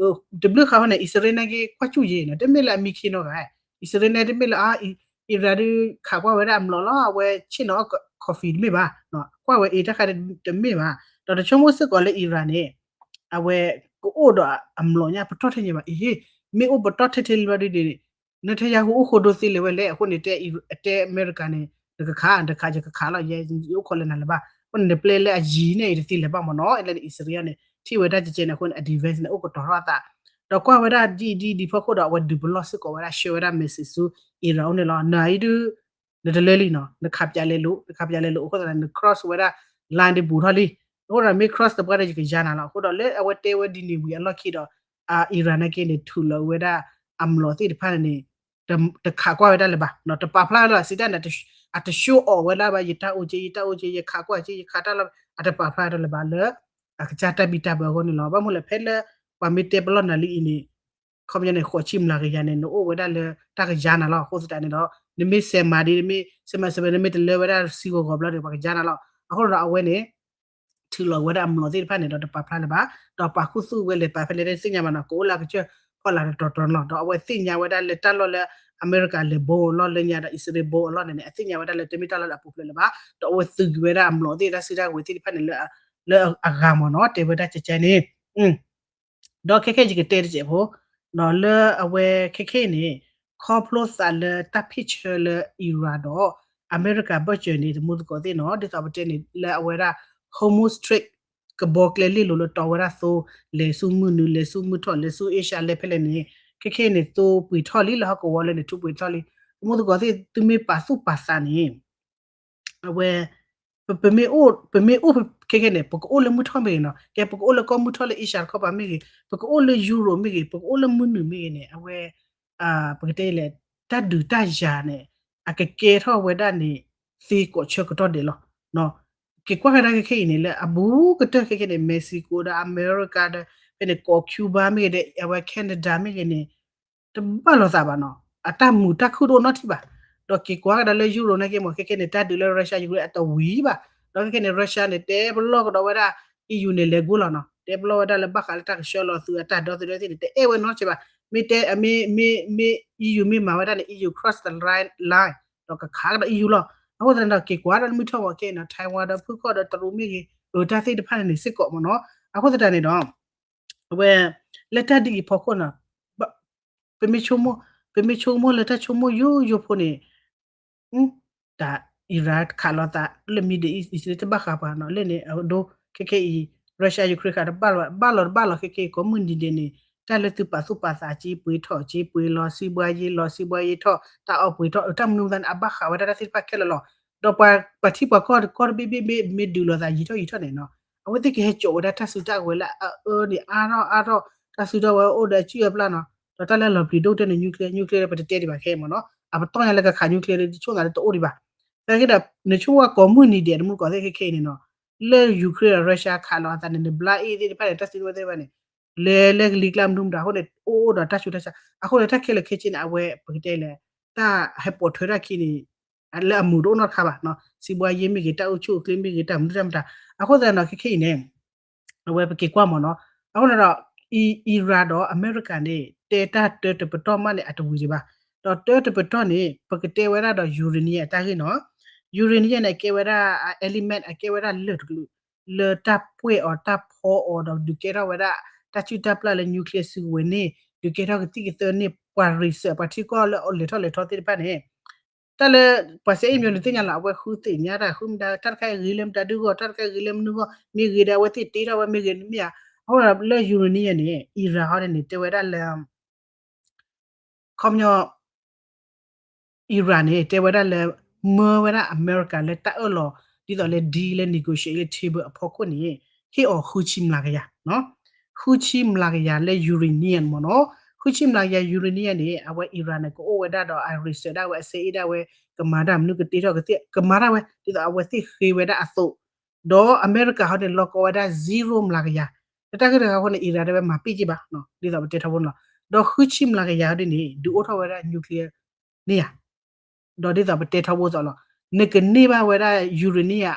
တဘျုးဃီန့ၣ် အံၣ်စရ့လးနာ်က့ ကွၢ်စူၣ်ယဲၤနီၤ တမ့ၢ်လၢအမံခ့နီတဂၤ, အံၣ်စရ့လးနာ်က့တမ့ၢ်လၢ Iran ဒုးခးကွၢ်ဝဲဒၣ်အမျိာ်လီၤ အဝဲဆ့ၣ်နီၤ coffee တမ့ၢ်ဘၣ်, ကွၢ်ဝဲအံၤတၢ်ခါတမ့ၢ်ဘၣ်, ဒီးတဆိကမိၣ်စ့ၢ်ကီးလၢ Iran န့ၣ် အဝဲကအိၣ်ဒီးအမျိာ်ညါ ပတီၢ်ထဲန့ၣ်ဘၣ်အံၤ, မ့ၢ်အိၣ်ပတီၢ်ထဲထဲလံဘျီဒုန့ၣ် Netanyahu အိၣ်ဃိဒိသ့လဲၣ်ဝဲလဲၣ်. အဃိန့ၣ် တဲအမဲရကၤန့ၣ် နကခး နတခးယကခးလီၤ, ယအိၣ်ခိးလၢနၤလၢၤဘၣ်. အဃိန့ၣ် နပျဲလၢအယံၤန့ၣ်အံၤတသ့လၢၤဘၣ်မ့ၢ်နီၤ. လၢန့ၣ် အံၣ်စရ့လးန့ၣ် ထံၣ်ဝဲဒၣ်ကဲကဲန့ၣ် အဃိန့ၣ် အ defense န့ၣ် အိၣ်ကတီၤထီၣ်အသး, ဒီးကွၢ်ဝဲဒၣ်ဒ်အံၤဒ်အံၤဒ်အံၤဖီခိၣ်ဒီး အဝဲဒုးပလီၢ်စ့ၢ်ကီးဝဲဒၣ် ဆှၢဝဲဒၣ် message ဆူ Iran အိၣ်န့ၣ်လီၤ. နၤအံၤဒုး နတလၢလံနီၤ, နခးပၠးလဲၤလိာ် နခးပၠးလဲၤလိာ် အဃိသတးန့ၣ် န cross ဝဲဒၣ် line ဒ်ဘူးထီၣ်လံ. အဃိဒီးမ့ၢ် cross တပှၢ်ဒီး ယကယါနၤလီၤ. အဃိဒီးလၢအဝဲတဲဝဲဒ်န့ၣ်ဝံၤအလီၢ်ခံဒီး Iran နာ်က့န့ၣ် ထုးလီၤဝဲဒၣ်အမျိာ်သ့ၣ်တဖၣ်န့ၣ် တခးကွၢ်ဝဲဒၣ်လၢၤဘၣ်, တပာ်ဖျါလၢၤ စံးတၢ်န့ၣ် အတ show off ဝဲဒၣ်ဘၣ် ယတၢ်အိၣ်က့ ယတၢ်အိၣ်က့ ယခးကွၢ်က့ ယခးတၢ်လီၤ အတပာ်ဖျါတၢ်လၢၤဘၣ်လၢ အကစၢ်တၢ်ဘံၣ်တၢ်ဘၢအဂီၢ်န့ၣ်လီၤ. ဘၣ်မနုၤလဲၣ် ဖဲလၢ ပှၤမ့ၢ်တဲပလီၢ်နၤလံအံၤန့ၣ် ခီပညီန့ၣ် ဃိးဆံမျးကယၤန့ၣ် နအိၣ်ဝဲဒၣ်လၢတၢ်ကယါနၤလီၤ. အဃိသတးန့ၣ်ဒီး နမ့ၢ်စဲးမၤဒ် နမ့ၢ်စဲးမၤစဲးမၤ နမ့ၢ်တလၢဝဲဒၣ်စံဂီၤဂီၤဘျီဒီး ပှၤကယါနၤလီၤ. အဃိဒီးအဝဲန့ၣ် ထုးလီၤဝဲဒၣ်အမျိာ်သ့ၣ်တဖၣ်န့ၣ်ဒီး တပာ်ဖျါလၢၤဘၣ်, ဒီးပာ်ခူသူၣ်ဝဲလဲၤပာ်ဖဲလဲၣ်တသ့ၣ်ညါဘၣ်နီၤ, ကအိၣ်လၢအကစၢၢ်ဖီလာ်တတီၤတီၤန့ၣ်လီၤ. ဒီးအဝဲသ့ၣ်ညါဝဲဒၣ်လၢတၢ်လီၢ်လၢ အမဲရကၤလဲၤဘီအလီၢ်လၢညါဒီး အံၣ်စရ့လးဘီအလီၢ်န့ၣ်န့ၣ် အသ့ၣ်ညါဝဲဒၣ်လၢတမ့ၢ်တၢ်လီၢ်လၢအပူၤဖျဲးလၢၤဘၣ်, ဒီးအဝဲသုးက့ၤဝဲဒၣ်အမျိာ်သ့ၣ်တၢ်စုတၢ်ကဝဲၤသ့ၣ်တဖၣ်န့ၣ် လၢအဂၤမ့ၢ်နီၤ, တဲဝဲဒၣ်ကဲကဲန့ၣ် ဒီးခဲခဲယကတဲတစဲးဖိ, လၢအဝဲခဲခဲအံၤန့ၣ် ခီဖျိသးလၢတၢ်ဖ့ၣ်ဆၢလၢ Iran ဒီး အမဲရကၤဘၢၣ်စၢၤန့ၣ် တမူသကိးသ့ၣ်နီၤ, ဒ်သိးပတဲန့ၣ် လၢအဝဲဒၣ် Hormuz Strait ကဘီကျဲလ့ၣ်လိၤလၢတီဝဲဒၣ်သိ, လဲၤဆူမုၢ်နုာ် လဲၤဆူမုၢ်ထီၣ် လဲၤဆူ Asia လဲၤဖဲလဲၣ်န့ၣ် ခဲခဲအံၤန့ၣ် သိပှ့ၤထီၣ်လံ လၢဟီၣ်ကဝီၤလၢန့ၣ် ထူပှ့ၤထီၣ်လံ. တမူသကိးသ့ၣ် သုမ့ၢ်ပာ်သူၣ်ပာ်သးန့ၣ် အဝဲ ပမ့ၢ်အိၣ် ပမ့ၢ်အိၣ်ခဲခဲန့ၣ် ပကအိၣ်လၢမုၢ်ထီၣ်မ့ၢ်ဂ့ၤနီၤ, ကဲ ပကအိၣ်လၢကီၢ်မုၢ်ထီၣ်လၢ Asia တခီပၤမ့ၢ်ဂ့ၤ, ပကအိၣ်လၢ Europe မ့ၢ်ဂ့ၤ, ပကအိၣ်လၢမုၢ်နုာ်မ့ၢ်ဂ့ၤန့ၣ် အဝဲ ပကတဲလဲၣ် တၢ်ဒုးတၢ်ယၤန့ၣ် အကကဲထီၣ်ဝဲဒၣ်န့ၣ် သ့ကိးဆၢကတီၢ်ဒဲးလီၤ. က့ၤကွၢ်ကဒါခဲခဲအံၤန့ၣ် လၢအဘူးကတၢၢ်ခဲခဲန့ၣ် Mexico ဒီးအမဲရကၤဒီး ဖဲန့ၣ် ကီၢ် Cuba မ့ၢ်ဂ့ၤဒီး အဝဲ Canada မ့ၢ်ဂ့ၤန့ၣ် တဘၣ်လိာ်သးဘၣ်နီၤ, အတၢ်မုာ်တၢ်ခုၣ်တအိၣ်နီတထံၣ်ဘၣ်. ဒီးက့ၤကွၢ်ကဒါလၢ Europe နာ်က့မ့ၢ် ခဲခဲန့ၣ် တၢ်ဒုးလၢ Russia Ukraine အတဝံၤဘၣ်. ဒီးခဲခဲန့ၣ် Russia န့ၣ် တဲပလီၢ်ကဒီးဝဲဒၣ် EU န့ၣ် လဲၤကိၢ်လီၤနီၤ, တဲပလီၢ်ဝဲဒၣ်လၢဘၣ်ဃးလၢတၢ်ကဆှၢလီၤသုးအတၢ်ဒီသဒၢသ့ၣ်န့ၣ် တအဲၣ်ဝဲနီတစဲးဘၣ်. မ့ၢ်တဲ မ့ၢ် မ့ၢ် EU မ့ၢ်မၤဝဲဒၣ်န့ၣ် EU cross the line, line ဒီးကခးကဒီး EU လီၤ. အဃိသတးန့ၣ်ဒီး က့ၤကွၢ်ဒီးလၢမုၢ်ထီၣ်မ့ၢ်ခဲအံၤနီၤ Taiwan ဒီးဖုခီၣ်ဒီးတရူးမ့ၢ်ဂ့ၤ အတၢ်သ့ၣ်တဖၣ်န့ၣ်န့ၣ်စ့ၢ်ကီးမ့ၢ်နီၤ. အဃိသတးန့ၣ်ဒီး အဝဲ လၢတၢ်ဒ်အံၤဖီခိၣ်နီၤ ပမ့ၢ်ဆိကမိၣ် ပမ့ၢ်ဆိကမိၣ်လၢတၢ်ဆိကမိၣ်ယိယိဖိန့ၣ် တၢ် Iran ခးလိာ်သးလၢ Middle East အံၤ တဘၣ်ဃးပှၤနီၤ လၢန့ၣ် အဒိ ခဲခဲအံၤ Russia Ukraine ဃးတဘၣ်လီၤ ဘၣ်လီၤတဘၣ်လီၤ ခဲခဲအံၤ ကိးမုၢ်နံၤဒဲးန့ၣ် တၢ်လၢသုပာ်သူၣ်ပာ်သးက့ ပှ့ၤထီၣ်က့ ပှ့ၤလီၤစံးဘှါယ့ လီၤစံးဘှါယ့ထီၣ် တၢ်အီၣ်ပှ့ၤထီၣ် တၢ်မနုၤမတၤန့ၣ် အဘၣ်ဃးဝဲဒၣ်တၢ်သ့ၣ်တဖၣ်ခဲလၢာ်လီၤ. ဒီးပှၤထံပှၤကီၢ်တကီၢ်တဘ့ၣ်ဘ့ၣ်မ့ၢ်ဒုးလိာ်သးယံာ်ထီၣ်ယံာ်ထီၣ်န့ၣ်နီၤ အဝဲသ့ၣ်ကဟဲစိာ်ဝဲဒၣ်တၢ်စုတၢ်ကဝဲၤလၢအအၢန့ၣ် အါထီၣ်အါထီၣ် တၢ်စုထီၣ်ဝဲအိၣ်ဒီးအစုၣ်အပျၢ်နီၤ ဒီးတၢ်လၢလီၤပျံၤဒိၣ်ကတၢၢ်န့ၣ် nuclear nuclear ပတတဲဒံးဘၣ်ခဲအံၤမ့ၢ်နီၤ အပတီၢ်ညါလၢကခး nuclear ဒီးတဆိၣ်သးလၢတအိၣ်ဒံးဘၣ်. သနာ်က့ဒီး နဆိကမိၣ်ကိးမုၢ်နံၤဒဲး တမူတကိးသ့ၣ်ခဲခဲအံၤန့ၣ်နီၤ လၢ Ukraine ဒီး Russia ခးလိာ်အသးန့ၣ် နဘျါအ့ၣ်သ့ၣ်တဖၣ်န့ၣ် တၢ်စုထီၣ်ဝဲသ့ၣ်တဖၣ်န့ၣ် လဲၤလၢကလံၤကျါမနုၤမတၤအဃိန့ၣ် အိၣ်အိၣ်ဒီးတၢ်ဆူးတၢ်ဆါ အဃိန့ၣ် တၢ်ခဲလၢာ်ခဲဆ့န့ၣ် အဝဲပကတဲလဲၣ် တၢ်ဟဲပိာ်ထွဲထီၣ်ခံန့ၣ် လၢအမုာ်တအိၣ်နီတခါဘၣ်နီၤ စံးဘှါယ့မ့ၢ်ဂ့ၤ တၢ်အိၣ်ဆူၣ်အိၣ်ချ့မ့ၢ်ဂ့ၤ တၢ်မနုၤတၢ်မတၤ အဃိသတးနီၤ ခဲခဲအံၤန့ၣ် အဝဲပက့ၤကွၢ်မ့ၢ်နီၤ အဃိန့ၣ်ဒီး Iran ဒီးအမဲရကၤန့ၣ် တဲတၢ်တၢတပတီၢ်မးန့ၣ် အတဝံၤဒံးဘၣ်. ဒီးတၢတပတီၢ်န့ၣ် ပကတဲဝဲဒၣ်ဒီး uranium အတၢ်ဂ့ၢ်နီၤ uranium န့ၣ် အကဲဝဲဒၣ် element အကဲဝဲဒၣ်လၢၢ်တကလုာ် လၢတၢ်ပှဲၢ်အီၤတၢ်ဖီအီၤဒီးဒုးကဲထီၣ်ဝဲဒၣ် တၢ်စုၣ်တၢ်ပျၢ်လၢ nuclear စုကဝဲၤန့ၣ် ဒုးကဲထီၣ်ကသံၣ်ကသၢန့ၣ် ပှၤ research ပှၤထံကီၢ်လၢအလဲၤထီၣ်လဲၤထီသ့ၣ်တဖၣ်န့ၣ် တၢ်လၢ ပှၤစဲအ့ၣ်မညီန့ၣ်သ့ၣ်ညါလီၤ အဝဲဃုသ့ၣ်ညါတၢ်ဃုမတၤ တၢ်တခါအံၤဂ့ၤလၢမတၤဒုဂီၢ် တၢ်တခါအံၤဂ့ၤလၢမနုၤဂီၢ် မ့ၢ်ဂ့ၤဒီးအဝဲသ့ၣ်တ့ထီၣ်ဝဲမ့ၢ်ဂ့ၤမ့ၢ်ဧါ. အဃိဒီးလၢ uranium န့ၣ် Iran ဟီန့ၣ်န့ၣ် တဲဝဲဒၣ်လၢ ခီပညီ Iran န့ၣ် တဲဝဲဒၣ်လၢ မၢဝဲဒၣ်အမဲရကၤလၢတၢ်အၢၣ်လီၤ ဒ်သိးလၢ deal လၢ negotiate လၢ table အဖီခိၣ်န့ၣ် ဟ့ၣ်အီၤဃုဆံမျးကယၤ, ဃုဆံမျးကယၤလၢ uranium မ့ၢ်နီၤ, ဃုဆံမျးကယၤ uranium န့ၣ် အဝဲ Iran န့ၣ် ကအိၣ်ဝဲဒၣ်ဒီး အ research ဒၣ်ဝဲ အစဲအ့ၣ်ဒၣ်ဝဲ ကမၤတၢ်မနုၤ ကတ့ထီၣ်ကသ့ၣ် ကမၤတၢ်ဝဲ ဒ်သိးအဝဲသ့ၣ်ဃ့ဝဲဒၣ်အသိး ဒီးအမဲရကၤဟီန့ၣ် လီၤကီဝဲဒၣ် zero မျးကယၤ, လၢတၢ်ဂ့ၢ်တခါအဃိန့ၣ် Iran တဲဝဲမၤပ့ၢ်က့ဘၣ်, ဒ်သိးပတဲထီဘိန့ၣ်လီၤ, ဒီးဃုဆံမျးကယၤဟီဒ်န့ၣ် ဒုးအိၣ်ထီၣ်ဝဲဒၣ် nuclear န့ၣ်ဧါ ဒီးဒ်သိးပတဲထီဘိသိးလီၤ, နကန့ၢ်ဘၣ်ဝဲဒၣ် uranium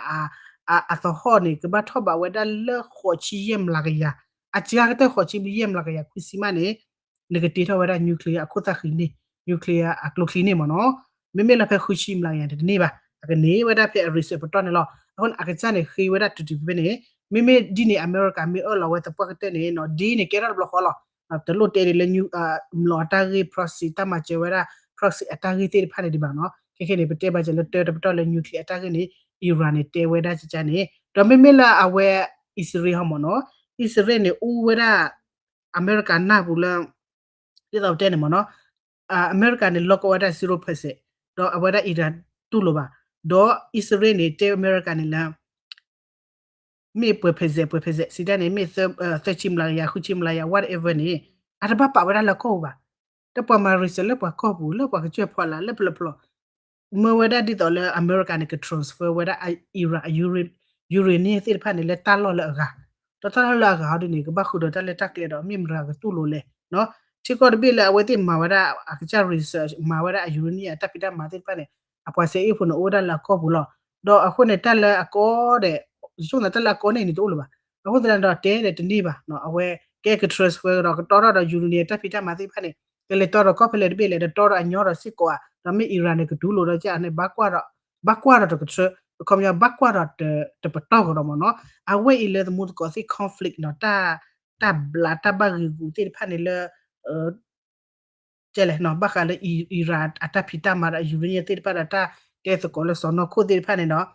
အသဟီၣ်န့ၣ် ကဘၣ်ထီၣ်ဘးဝဲဒၣ်လၢဃိးဆံယဲၢ်မျးကယၤ, အစှၤကတၢၢ်ဃိးဆံယဲၢ်မျးကယၤခွံဆံမးန့ၣ် နကတ့ထီၣ်ဝဲဒၣ် nuclear အခိၣ်သၣ်ဃံန့ၣ် nuclear အကျိချံန့ၣ်မ့ၢ်နီၤ, မ့မ့ၢ်လၢဖဲဃုဆံမျးကယၤန့ၣ်တန့ၢ်ဘၣ်, အကန့ၢ်ဝဲဒၣ်ဖဲအ research ပတီၢ်န့ၣ်လီၤ, အဃိန့ၣ် အကစၢ်န့ၣ်ဃ့ဝဲဒၣ်တုၤတုၤဖဲန့ၣ်, မ့မ့ၢ်ဒ်န့ၣ် အမဲရကၤမ့ၢ်အၢၣ်လီၤဝဲသပှၢ်ကတၢၢ်န့ၣ်နီၤ ဒ်န့ၣ်ကဲထီၣ်တဘျီဃီလီၤ တလိၣ်တဲဒ်လၢ မျိာ်အတၢ်ဂ့ၢ် proxy တၢ်မၤစၢၤဝဲဒၣ် proxy အတၢ်ဂ့ၢ်သ့ၣ်တဖၣ်န့ၣ်ဒံးဘၣ်နီၤ. ခဲခဲန့ၣ် ပတဲဘၣ်စၢၤလၢတၢတပတီၢ်လၢ nuclear အတၢ်ဂ့ၢ်န့ၣ် Iran န့ၣ်တဲဝဲဒၣ်ကကါန့ၣ် ဒီးမ့မ့ၢ်လၢအဝဲ အံၣ်စရ့လးဟီမ့ၢ်နီၤ, အံၣ်စရ့လးန့ၣ် အူဝဲဒၣ် အမဲရကၤနၢ်ပူၤလၢ ဒ်သိးပတဲန့ၣ်မ့ၢ်နီၤ, အမဲရကၤန့ၣ် လီၤကီဝဲဒၣ် zero percent ဒီးအဝဲဒၣ် Iran တူၢ်လိာ်ဘၣ်, ဒီးအံၣ်စရ့လးန့ၣ် တဲအမဲရကၤန့ၣ်လၢ မ့ၢ်ပှဲၤ percent ပှဲၤ percent စံးတၢ်န့ၣ် မ့ၢ်သၢဆံမျးကယၤ ဃုဆံမျးကယၤ whatever န့ၣ် အတဘၣ်ပာ်ဝဲဒၣ်လၢကီၢ်ပူၤဘၣ်. တပှၤမၤ research လၢပှၤကီၢ်ပူၤ လၢပှၤကစၢၢ်ဖီလာ် လၢပျၢၤပျီ မၢဝဲဒၣ်ဒ်သိးလၢအမဲရကၤန့ၣ် က transfer ဝဲဒၣ် Iran အ uranium သ့ၣ်တဖၣ်န့ၣ် လၢတၢ်လီၢ်လၢအဂၤ, ဒီးတၢ်လီၢ်လၢအဂၤအီၤဒ်န့ၣ် ကဘၣ်ဃုာ်ဒီးတၢ်လၢတၢ်ကျဲဒီး မ့ၢ်မတၤကတူၢ်လိာ်လဲၣ်. ထံကီၢ်တဘ့ၣ်လၢအဝဲသ့ၣ်မၤဝဲဒၣ် အကစၢ် research မၤဝဲဒၣ်အ uranium အတၢ်ဖံးတၢ်မၤသ့ၣ်တဖၣ်န့ၣ် အပှၤစဲအ့ၣ်ဖိန့ၣ် အိၣ်ဝဲဒၣ်လၢအကီၢ်ပူၤလီၤ. ဒီးအဃိန့ၣ် တၢ်လၢအကီဒဲး ယဆိကမိၣ်သးတၢ်လၢအကီန့ၣ်န့ၣ်တအိၣ်လၢၤဘၣ်. အဃိသတးဒီးတဲဒီးတန့ၢ်ဘၣ်, အဝဲကဲက transfer ဒီးကတီထီၣ်ဒီး uranium တၢ်ဖံးတၢ်မၤသ့ၣ်တဖၣ်န့ၣ် ကလဲၤတီဒီးကီၢ်ဖဲလဲၣ်တဘ့ၣ်လဲၣ် ဒီးတီဒီးအညီဒီးစ့ၢ်ကီးဧါ, ဒီးမ့ၢ် Iran န့ၣ် ကတူၢ်လိာ်ဒီးကန့ၣ် ဘၣ်ကွၢ်ဒီးတကထၢ, အခီပညီ ဘၣ်ကွၢ်ဒီးတပတီၢ်ကဒီးမ့ၢ်နီၤ. အဝဲအံၤလၢသမူသကိးသ့ၣ် conflict နီၤ, တၢ်ဘျးတၢ်ဘၣ်ဂ့ၤဂူာ်သ့ၣ်တဖၣ်န့ၣ်လၢ ကဲလဲၣ် ဘၣ်ဃးလၢ Iran အတၢ်ဖံးတၢ်မၤဒီး uranium သ့ၣ်တဖၣ်ဒီး တၢ်တဲသကိးလၢစီၢ်နီၤခိၣ်သ့ၣ်တဖၣ်န့ၣ်ဒီး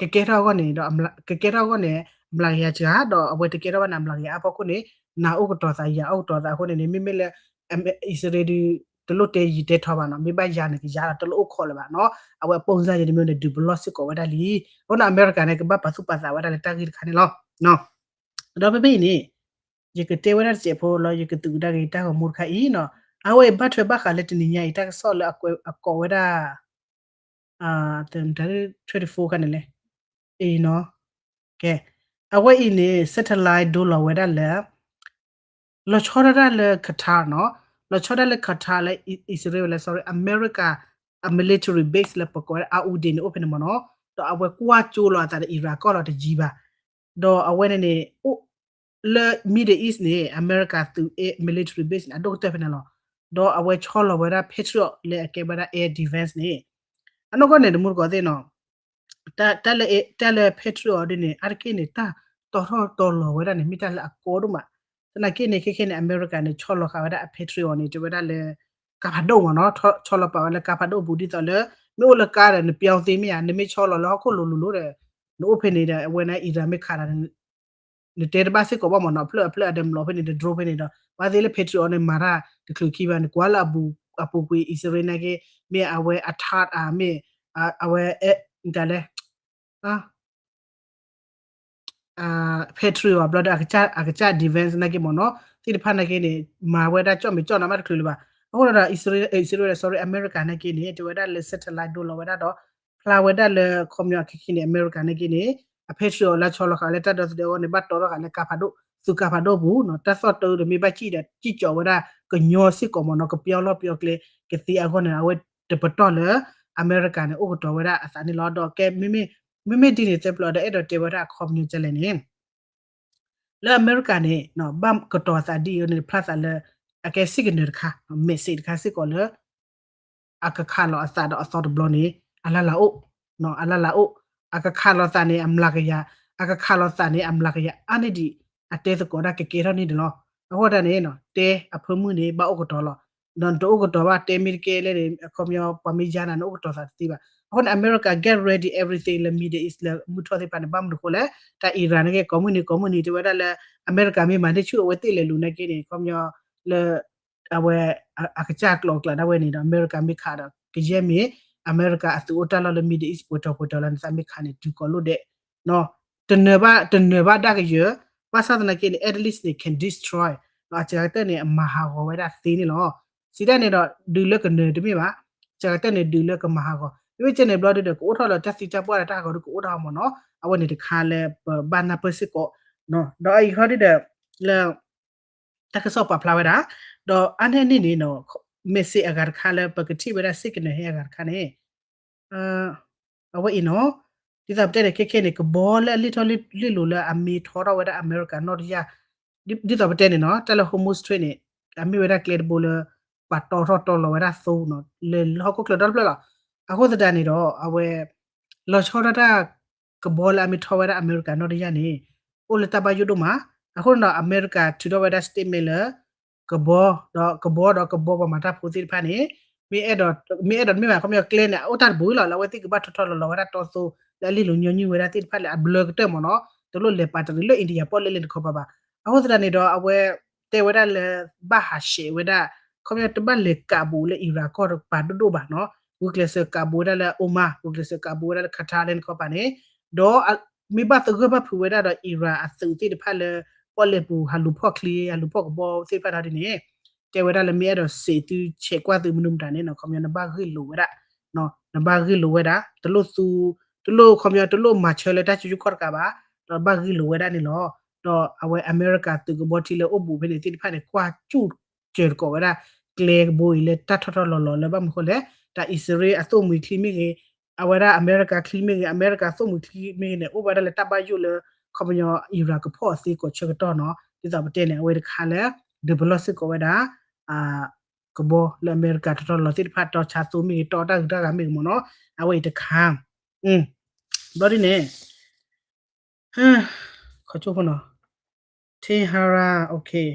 ကကဲထီၣ်အဂီၢ်န့ၣ်ဒီး ကကဲထီၣ်အဂီၢ်န့ၣ် အမျးကယၤစှၤ ဒီးအဝဲတကဲထီၣ်ဘၣ်န့ၣ် အမျးကယၤအါဖီခိၣ်န့ၣ် နၤအိၣ်ကတီၤသး ယၤအိၣ်ကတီၤသးအဃိန့ၣ်န့ၣ် မ့မ့ၢ်လၢ အံၣ်စရ့လးဒုး တလိၣ်တဲယံာ်တဲထီဘၣ်နီၤ, မ့ၢ်ဘၣ်ယၤန့ၣ် ကယၤဒီးတလိၣ်အိၣ်ခိးလၢၤဘၣ်နီၤ. အဝဲအပိၢ်စၢ်ယံၤတမံၤန့ၣ် ဒုးပလီၢ်စ့ၢ်ကီးဝဲဒၣ်လံ. အဃိန့ၣ် အမဲရကၤန့ၣ် ကဘၣ်ပာ်သူၣ်ပာ်သးဝဲဒၣ်လၢတၢ်ဂ့ၢ်တခါန့ၣ်လီၤ. ဒီးဖဲဖဲအံၤန့ၣ် ယကတဲဝဲဒၣ်တစဲးဖိလီၤ, ယကသုးကဒါက့ၤတၢ်ဂီၤမူတခါအံၤနီၤ. အဝဲအံၤဘၣ်ထွဲဘၣ်ဃးလၢတနံၤညါအံၤ တၢ်ကစီၣ်လၢအကိးဝဲဒၣ် twenty-four ခါန့ၣ်လဲၣ်, အံၤနီၤ, ကဲ, အဝဲအံၤန့ၣ် satellite ဒိလီၤဝဲဒၣ်လၢ လီၤဆီဒၣ်တၢ်လၢ Qatar နီၤ, လီၤဆီဒၣ်လၢ Qatar လၢ အံၣ်စရ့လးဝဲလၢ sorry အမဲရကၤ အ military base လၢပကိးဝဲဒၣ် Al Udeid န့ၣ် အိၣ်ဖဲန့ၣ်မ့ၢ်နီၤ, ဒီးအဝဲကွၢ်ကၠိလီၤအသးဒီး Iran ကီၢ်လီၤတယံၤဘၣ်, ဒီးအဝဲန့ၣ်န့ၣ် အိၣ်လၢ Middle East န့ၣ် အမဲရကၤသုး military base န့ၣ် အဒိၣ်ကတၢၢ်ဖဲန့ၣ်လီၤ. ဒီးအဝဲဆီလီၤဝဲဒၣ် Patriot လၢအကဲဝဲဒၣ် air defense န့ၣ် အနီၢ်ကီၢ်န့ၣ် တမူတကိးသ့ၣ်နီၤ, တၢ်လၢ Patriot အီၤဒ်န့ၣ် အါတက့ၢ်န့ၣ် တၢ်တီထီၣ်တီလီၤဝဲဒၣ်န့ၣ် မ့ၢ်တၢ်လၢအကီဒိၣ်မး, သနာ်က့န့ၣ် ခဲခဲန့ၣ် အမဲရကၤန့ၣ် ဆီလီၤဃာ်ဝဲဒၣ်အ Patriot န့ၣ် တဲဝဲဒၣ်လၢ ကါဖးဒိၣ်မ့ၢ်နီၤ, ဆီလီၤပာ်ဝဲလၢကါဖးဒိၣ်အပူၤ ဒ်သိးလၢ မ့ၢ်အိၣ်လၢကါဒီး နပျီသ့မ့ၢ်ဧါ, နမ့ၢ်ဆီလီၤလၢဟီၣ်ခိၣ်လိၤလိၤလိၤဒီး နအိၣ်ဖဲန့ၣ်ဒီး အဝဲန့ၣ် Iran မ့ၢ်ခးဒီး နတဲတဘၣ်စ့ၢ်ကီးဘၣ်မ့ၢ်နီၤ, အဖျၢၣ်အဖျၢၣ်အဒဲးမျိာ်ဖဲန့ၣ်ဒီး drone ဖဲန့ၣ်ဒီး ဘၣ်သ့ၣ်လၢ Patriot န့ၣ် မၤတၢ်တချုးခံဘၣ်, နကွၢ်လၢအပူၤကွံာ် အံၣ်စရ့လးနာ်က့ မ့ၢ်အဝဲအ THAAD ဧါ, မ့ၢ်အဝဲ တလဲ Patriot ဘျီဒီး အကစၢ် defense နာ်က့မ့ၢ်နီၤ, သ့ၣ်တဖၣ်နာ်က့န့ၣ် မၤဝဲဒၣ်ကၠီၣ်မဲာ်ကၠီၣ်နါဘၣ်တချုးလၢၤဘၣ်. အဃိဒီး အံၣ်စရ့လး sorry အမဲရကၤနာ်က့န့ၣ် တဲဝဲဒၣ်လၢ satellite ဒိလီၤဝဲဒၣ်ဒီး ဖျါဝဲဒၣ်လၢ ခီပညီခဲခဲန့ၣ် အမဲရကၤနာ်က့န့ၣ် အ Patriot လၢဆီလီၤဃာ်လၢတၢ်ဒီသဒၢအဂီၢ်န့ၣ် ဘၣ်တီထီၣ်ဃာ်လၢကါဖးဒိၣ်, သုးကါဖးဒိၣ်အပူၤနီၤ, တၢ်သီၣ်တၢ်အုးဒီးမ့ၢ်ဘၣ်စံၣ်ဒီး စံၣ်ကၠီၤဝဲဒၣ်ကညီစ့ၢ်ကီးမ့ၢ်နီၤ, ကပျီလီၢ်ပျီကျဲကသ့အဂီၢ်န့ၣ် အဝဲတပတီၢ်လၢ အမဲရကၤန့ၣ် အိၣ်ကတီၤဝဲဒၣ်အသးန့ၣ်လီၤ. ဒီးကဲ မ့မ့ၢ် မ့မ့ၢ်ဒ်န့ၣ်သတးဘျီဒီး အဲၣ်ဒိးတဲဝဲဒၣ်အခီပညီကလဲၣ်န့ၣ် လၢအမဲရကၤန့ၣ် ဘၣ်ကတီၤသးဒ်အံၤန့ၣ် ဖျါသးလၢ အကဲ signal တခါ, message တခါစ့ၢ်ကီးလၢ အကခးလီၤအသးဒီးအသီတဘျီန့ၣ် အလၢ်လၢ်အိၣ်, အလၢ်လၢ်အိၣ်, အကခးလီၤသးန့ၣ် အမျးကယၤ, အကခးလီၤသးန့ၣ် အမျးကယၤအါန့ၢ်ဒံး အတဲသကိးဒၣ်ကကဲထီၣ်န့ၣ်ဒံးလီၤ. အဃိသတးန့ၣ် တဲအဖၢမုၢ်န့ၣ် ဘၣ်အိၣ်ကတီၤလီၤ. ဒီးနတအိၣ်ကတီၤဘၣ် တဲမ့ၢ်တကဲလဲၣ်န့ၣ် အခီပညီ ပှၤမ့ၢ်ယါနၤန့ၣ် အိၣ်ကတီၤသးတသ့ဘၣ်. အဃိန့ၣ် အမဲရကၤ get ready everything လၢ Middle East လၢမုၢ်ထီၣ်သ့ၣ်တဖၣ်န့ၣ် ဘၣ်မနုၤအဃိလဲၣ်, တၢ် Iran နာ်က့ ကိးမုၢ်နံၤကိးမုၢ်နံၤ တဲဝဲဒၣ်လၢ အမဲရကၤမ့ၢ်မၤန့ၢ်ဆူၣ်အဝဲသ့ၣ်လဲၤလူၤနာ်က့န့ၣ် အခီပညီလၢ အဝဲ အကစၢ်ကျိးအကျါဒၣ်ဝဲန့ၣ်ဒီး အမဲရကၤမ့ၢ်ခးဒီး ကယဲၢ်မ့ၢ် အမဲရကၤအသုးအိၣ်တၢ်လီၢ်လၢ Middle East ပှဲၤထီၣ်ပှဲၤထီၣ်လၢနသးမ့ၢ်ခးန့ၣ် တုၤကိးလိၣ်ဒဲး တနၢၤဘၣ် တနၢၤဘၣ်ဒၣ်ကယၢၤ, ဘၣ်ဆၣ်သနာ်က့န့ၣ် at least န့ၣ် can destroy အစှၤကတၢၢ်န့ၣ် အမၤဟးဂီၤဝဲဒၣ်သ့န့ၣ်လီၤ. စံးဒၣ်န့ၣ်ဒီး ဒုးလၢကနၢၤတမ့ၢ်ဘၣ်, စှၤကတၢၢ်န့ၣ် ဒုးလၢကမၤဟးဂီၤ, မ့မ့ၢ်ကဲန့ၣ်ဘျီဒုဒီး ကအိၣ်ထီၣ်လၢတၢ်သံတၢ်ပှၢ်ဒီးတၢ်ဟးဂီၤဒုကအိၣ်ထီၣ်မ့ၢ်နီၤ, အဝဲန့ၣ်တခါလၢပဘၣ်နၢ်ပၢၢ်စ့ၢ်ကီး, ဒီးအအံၤခီဒုဒီး လၢ တၢ်ကစီၣ်ပာ်ဖျါဝဲဒၣ်, ဒီးအါန့ၢ်န့ၣ်န့ၣ်နီၤ message အဂၤတခါလၢပကထံၣ်ဝဲဒၣ် signal ဟဲအဂၤတခါန့ၣ် အဝဲအံၤနီၤ, ဒ်သိးပတဲန့ၣ် ခဲခဲန့ၣ် ကဘီလၢအလံၣ်ထီၣ်လံၣ်လိၤလၢအမ့ၢ်ထီထီၣ်ဝဲဒၣ်အမဲရကၤနီၣ်တယၢ်, ဒ်သိးပတဲန့ၣ်နီၤ တၢ်လၢ Hormuz Strait န့ၣ် အမ့ၢ်ဝဲဒၣ်ကျဲတဘိလၢ ပှၤတီထီၣ်တီလီၤဝဲဒၣ်သိနီၤ လၢဟီၣ်ခိၣ်ချၢဒီတဖျၢၣ်လီၤ. အဃိသတးန့ၣ်ဒီး အဝဲ လီၤဆီဒၣ်တၢ်ကဘီလၢအမ့ၢ်ထီဝဲဒၣ်အမဲရကၤနီၣ်တယၢ်န့ၣ် အိၣ်လၢတၢ်ဘၣ်ယိၣ်ဒိၣ်မး, အဃိန့ၣ်ဒီး အမဲရကၤထုးထီၣ်ဝဲဒၣ် statement လၢ ကဘီ, ဒီးကဘီဒီးကဘီပှၤမၤတၢ်ဖိသ့ၣ်တဖၣ်န့ၣ် မ့ၢ်အဲၣ်ဒိး မ့ၢ်အဲၣ်ဒိးမ့ၢ်ဘၣ် ခီပညီကျဲန့ၣ် အအိၣ်တၢ်တဘိလီၤ လၢအဝဲသ့ၣ်ကဘၣ်ထီထီလီၤလီၤဝဲဒၣ်တီသိ လၢအလ့ၢ်လိၤညီနုၢ်ဝဲဒၣ်သ့ၣ်တဖၣ်လၢအဘျၢကတၢၢ်မ့ၢ်နီၤ တလိၣ်လဲၤပာ်တရံးလၢ India ပီၣ်လဲၣ်လ့တခီပၤဘၣ်. အဃိသတးန့ၣ်ဒီးအဝဲ တဲဝဲဒၣ်လၢ ဘၣ်ဟးဆှဲးဝဲဒၣ် ခီပညီတဘၣ်လဲၤကးဘူးလၢ Iran ကီၢ်တကပၤဒိၣ်ဒိၣ်ဘၣ်နီၤ ဂုာ်ကျဲးစၢးကးဘူးဝဲဒၣ်လၢ Oman ဂုာ်ကျဲးစၢးကးဘူးဝဲဒၣ်လၢ Qatar လၢန့ၣ်ခီပၤန့ၣ် ဒီး မ့ၢ်ဘၣ်သဂၢၢ်ဘၣ်ဖုးဝဲဒၣ်ဒီး Iran အသုးသ့ၣ်တဖၣ်လၢ ပီၣ်လဲၣ်ပူၤ ဟးလူၤဖီၣ်ချံ ဟးလူၤဖီၣ်ကဘီသ့ၣ်တဖၣ်ဒီးဒ်န့ၣ် တဲဝဲဒၣ်လၢမ့ၢ်အဲၣ်ဒိးစံးသုဆဲးကွၢ်သုမနုၤမတၤန့ၣ်နီၤ ခီပညီနဘၣ်ဂ့ၢ်လိာ်ဝဲဒၣ် နဘၣ်ဂ့ၢ်လိာ်ဝဲဒၣ် တလိၣ်သူ တလိၣ်ခီပညီ တလိၣ်မၤဆၢလၢတၢ်ကၠူကၠူကီၢ်တကးဘၣ် ဒီးဘၣ်ဂ့ၢ်လိာ်ဝဲဒၣ်န့ၣ်လီၤ. ဒီးအဝဲအမဲရကၤသုးကဘီထံလၢအိၣ်ဘူးဖဲန့ၣ်သ့ၣ်တဖၣ်န့ၣ် ကွၢ်ကၠူၣ်စၢၤတကိးဝဲဒၣ် ကျဲကဘိအံၤလၢတၢ်ထီၣ်ထီၣ်လီၤလီၤလၢဘၣ်မနုၤဃိလဲၣ် တၢ်အံၣ်စရ့လးအသိၣ်မှံၤချံမ့ၢ်ဂ့ၤ အဝဲဒၣ်အမဲရကၤချံမ့ၢ်ဂ့ၤ အမဲရကၤသိၣ်မှံၤချံမ့ၢ်ဂ့ၤန့ၣ် အိၣ်ဝဲဒၣ်လၢတၢ်ဘၣ်ယိၣ်လၢ ခီပညီ Iran ကဖီၣ်အီၤသ့ကိးဆၢကတီၢ်နီၤ ဒ်သိးပတဲန့ၣ် အဝဲတခါလၢ ဒုးပလီၢ်စ့ၢ်ကီးဝဲဒၣ် ကဘီလၢအမဲရကၤထီၣ်ထီၣ်လီၤသ့ၣ်တဖၣ် တီဆါသိမ့ၢ်ဂ့ၤ တီတၢ်ဂုၤတၢ်ဂၤမ့ၢ်ဂ့ၤမ့ၢ်နီၤ အဝဲအံၤတခါ ဘျီဒ်န့ၣ် ခီကၠိဖိနီၤ Tehran, okay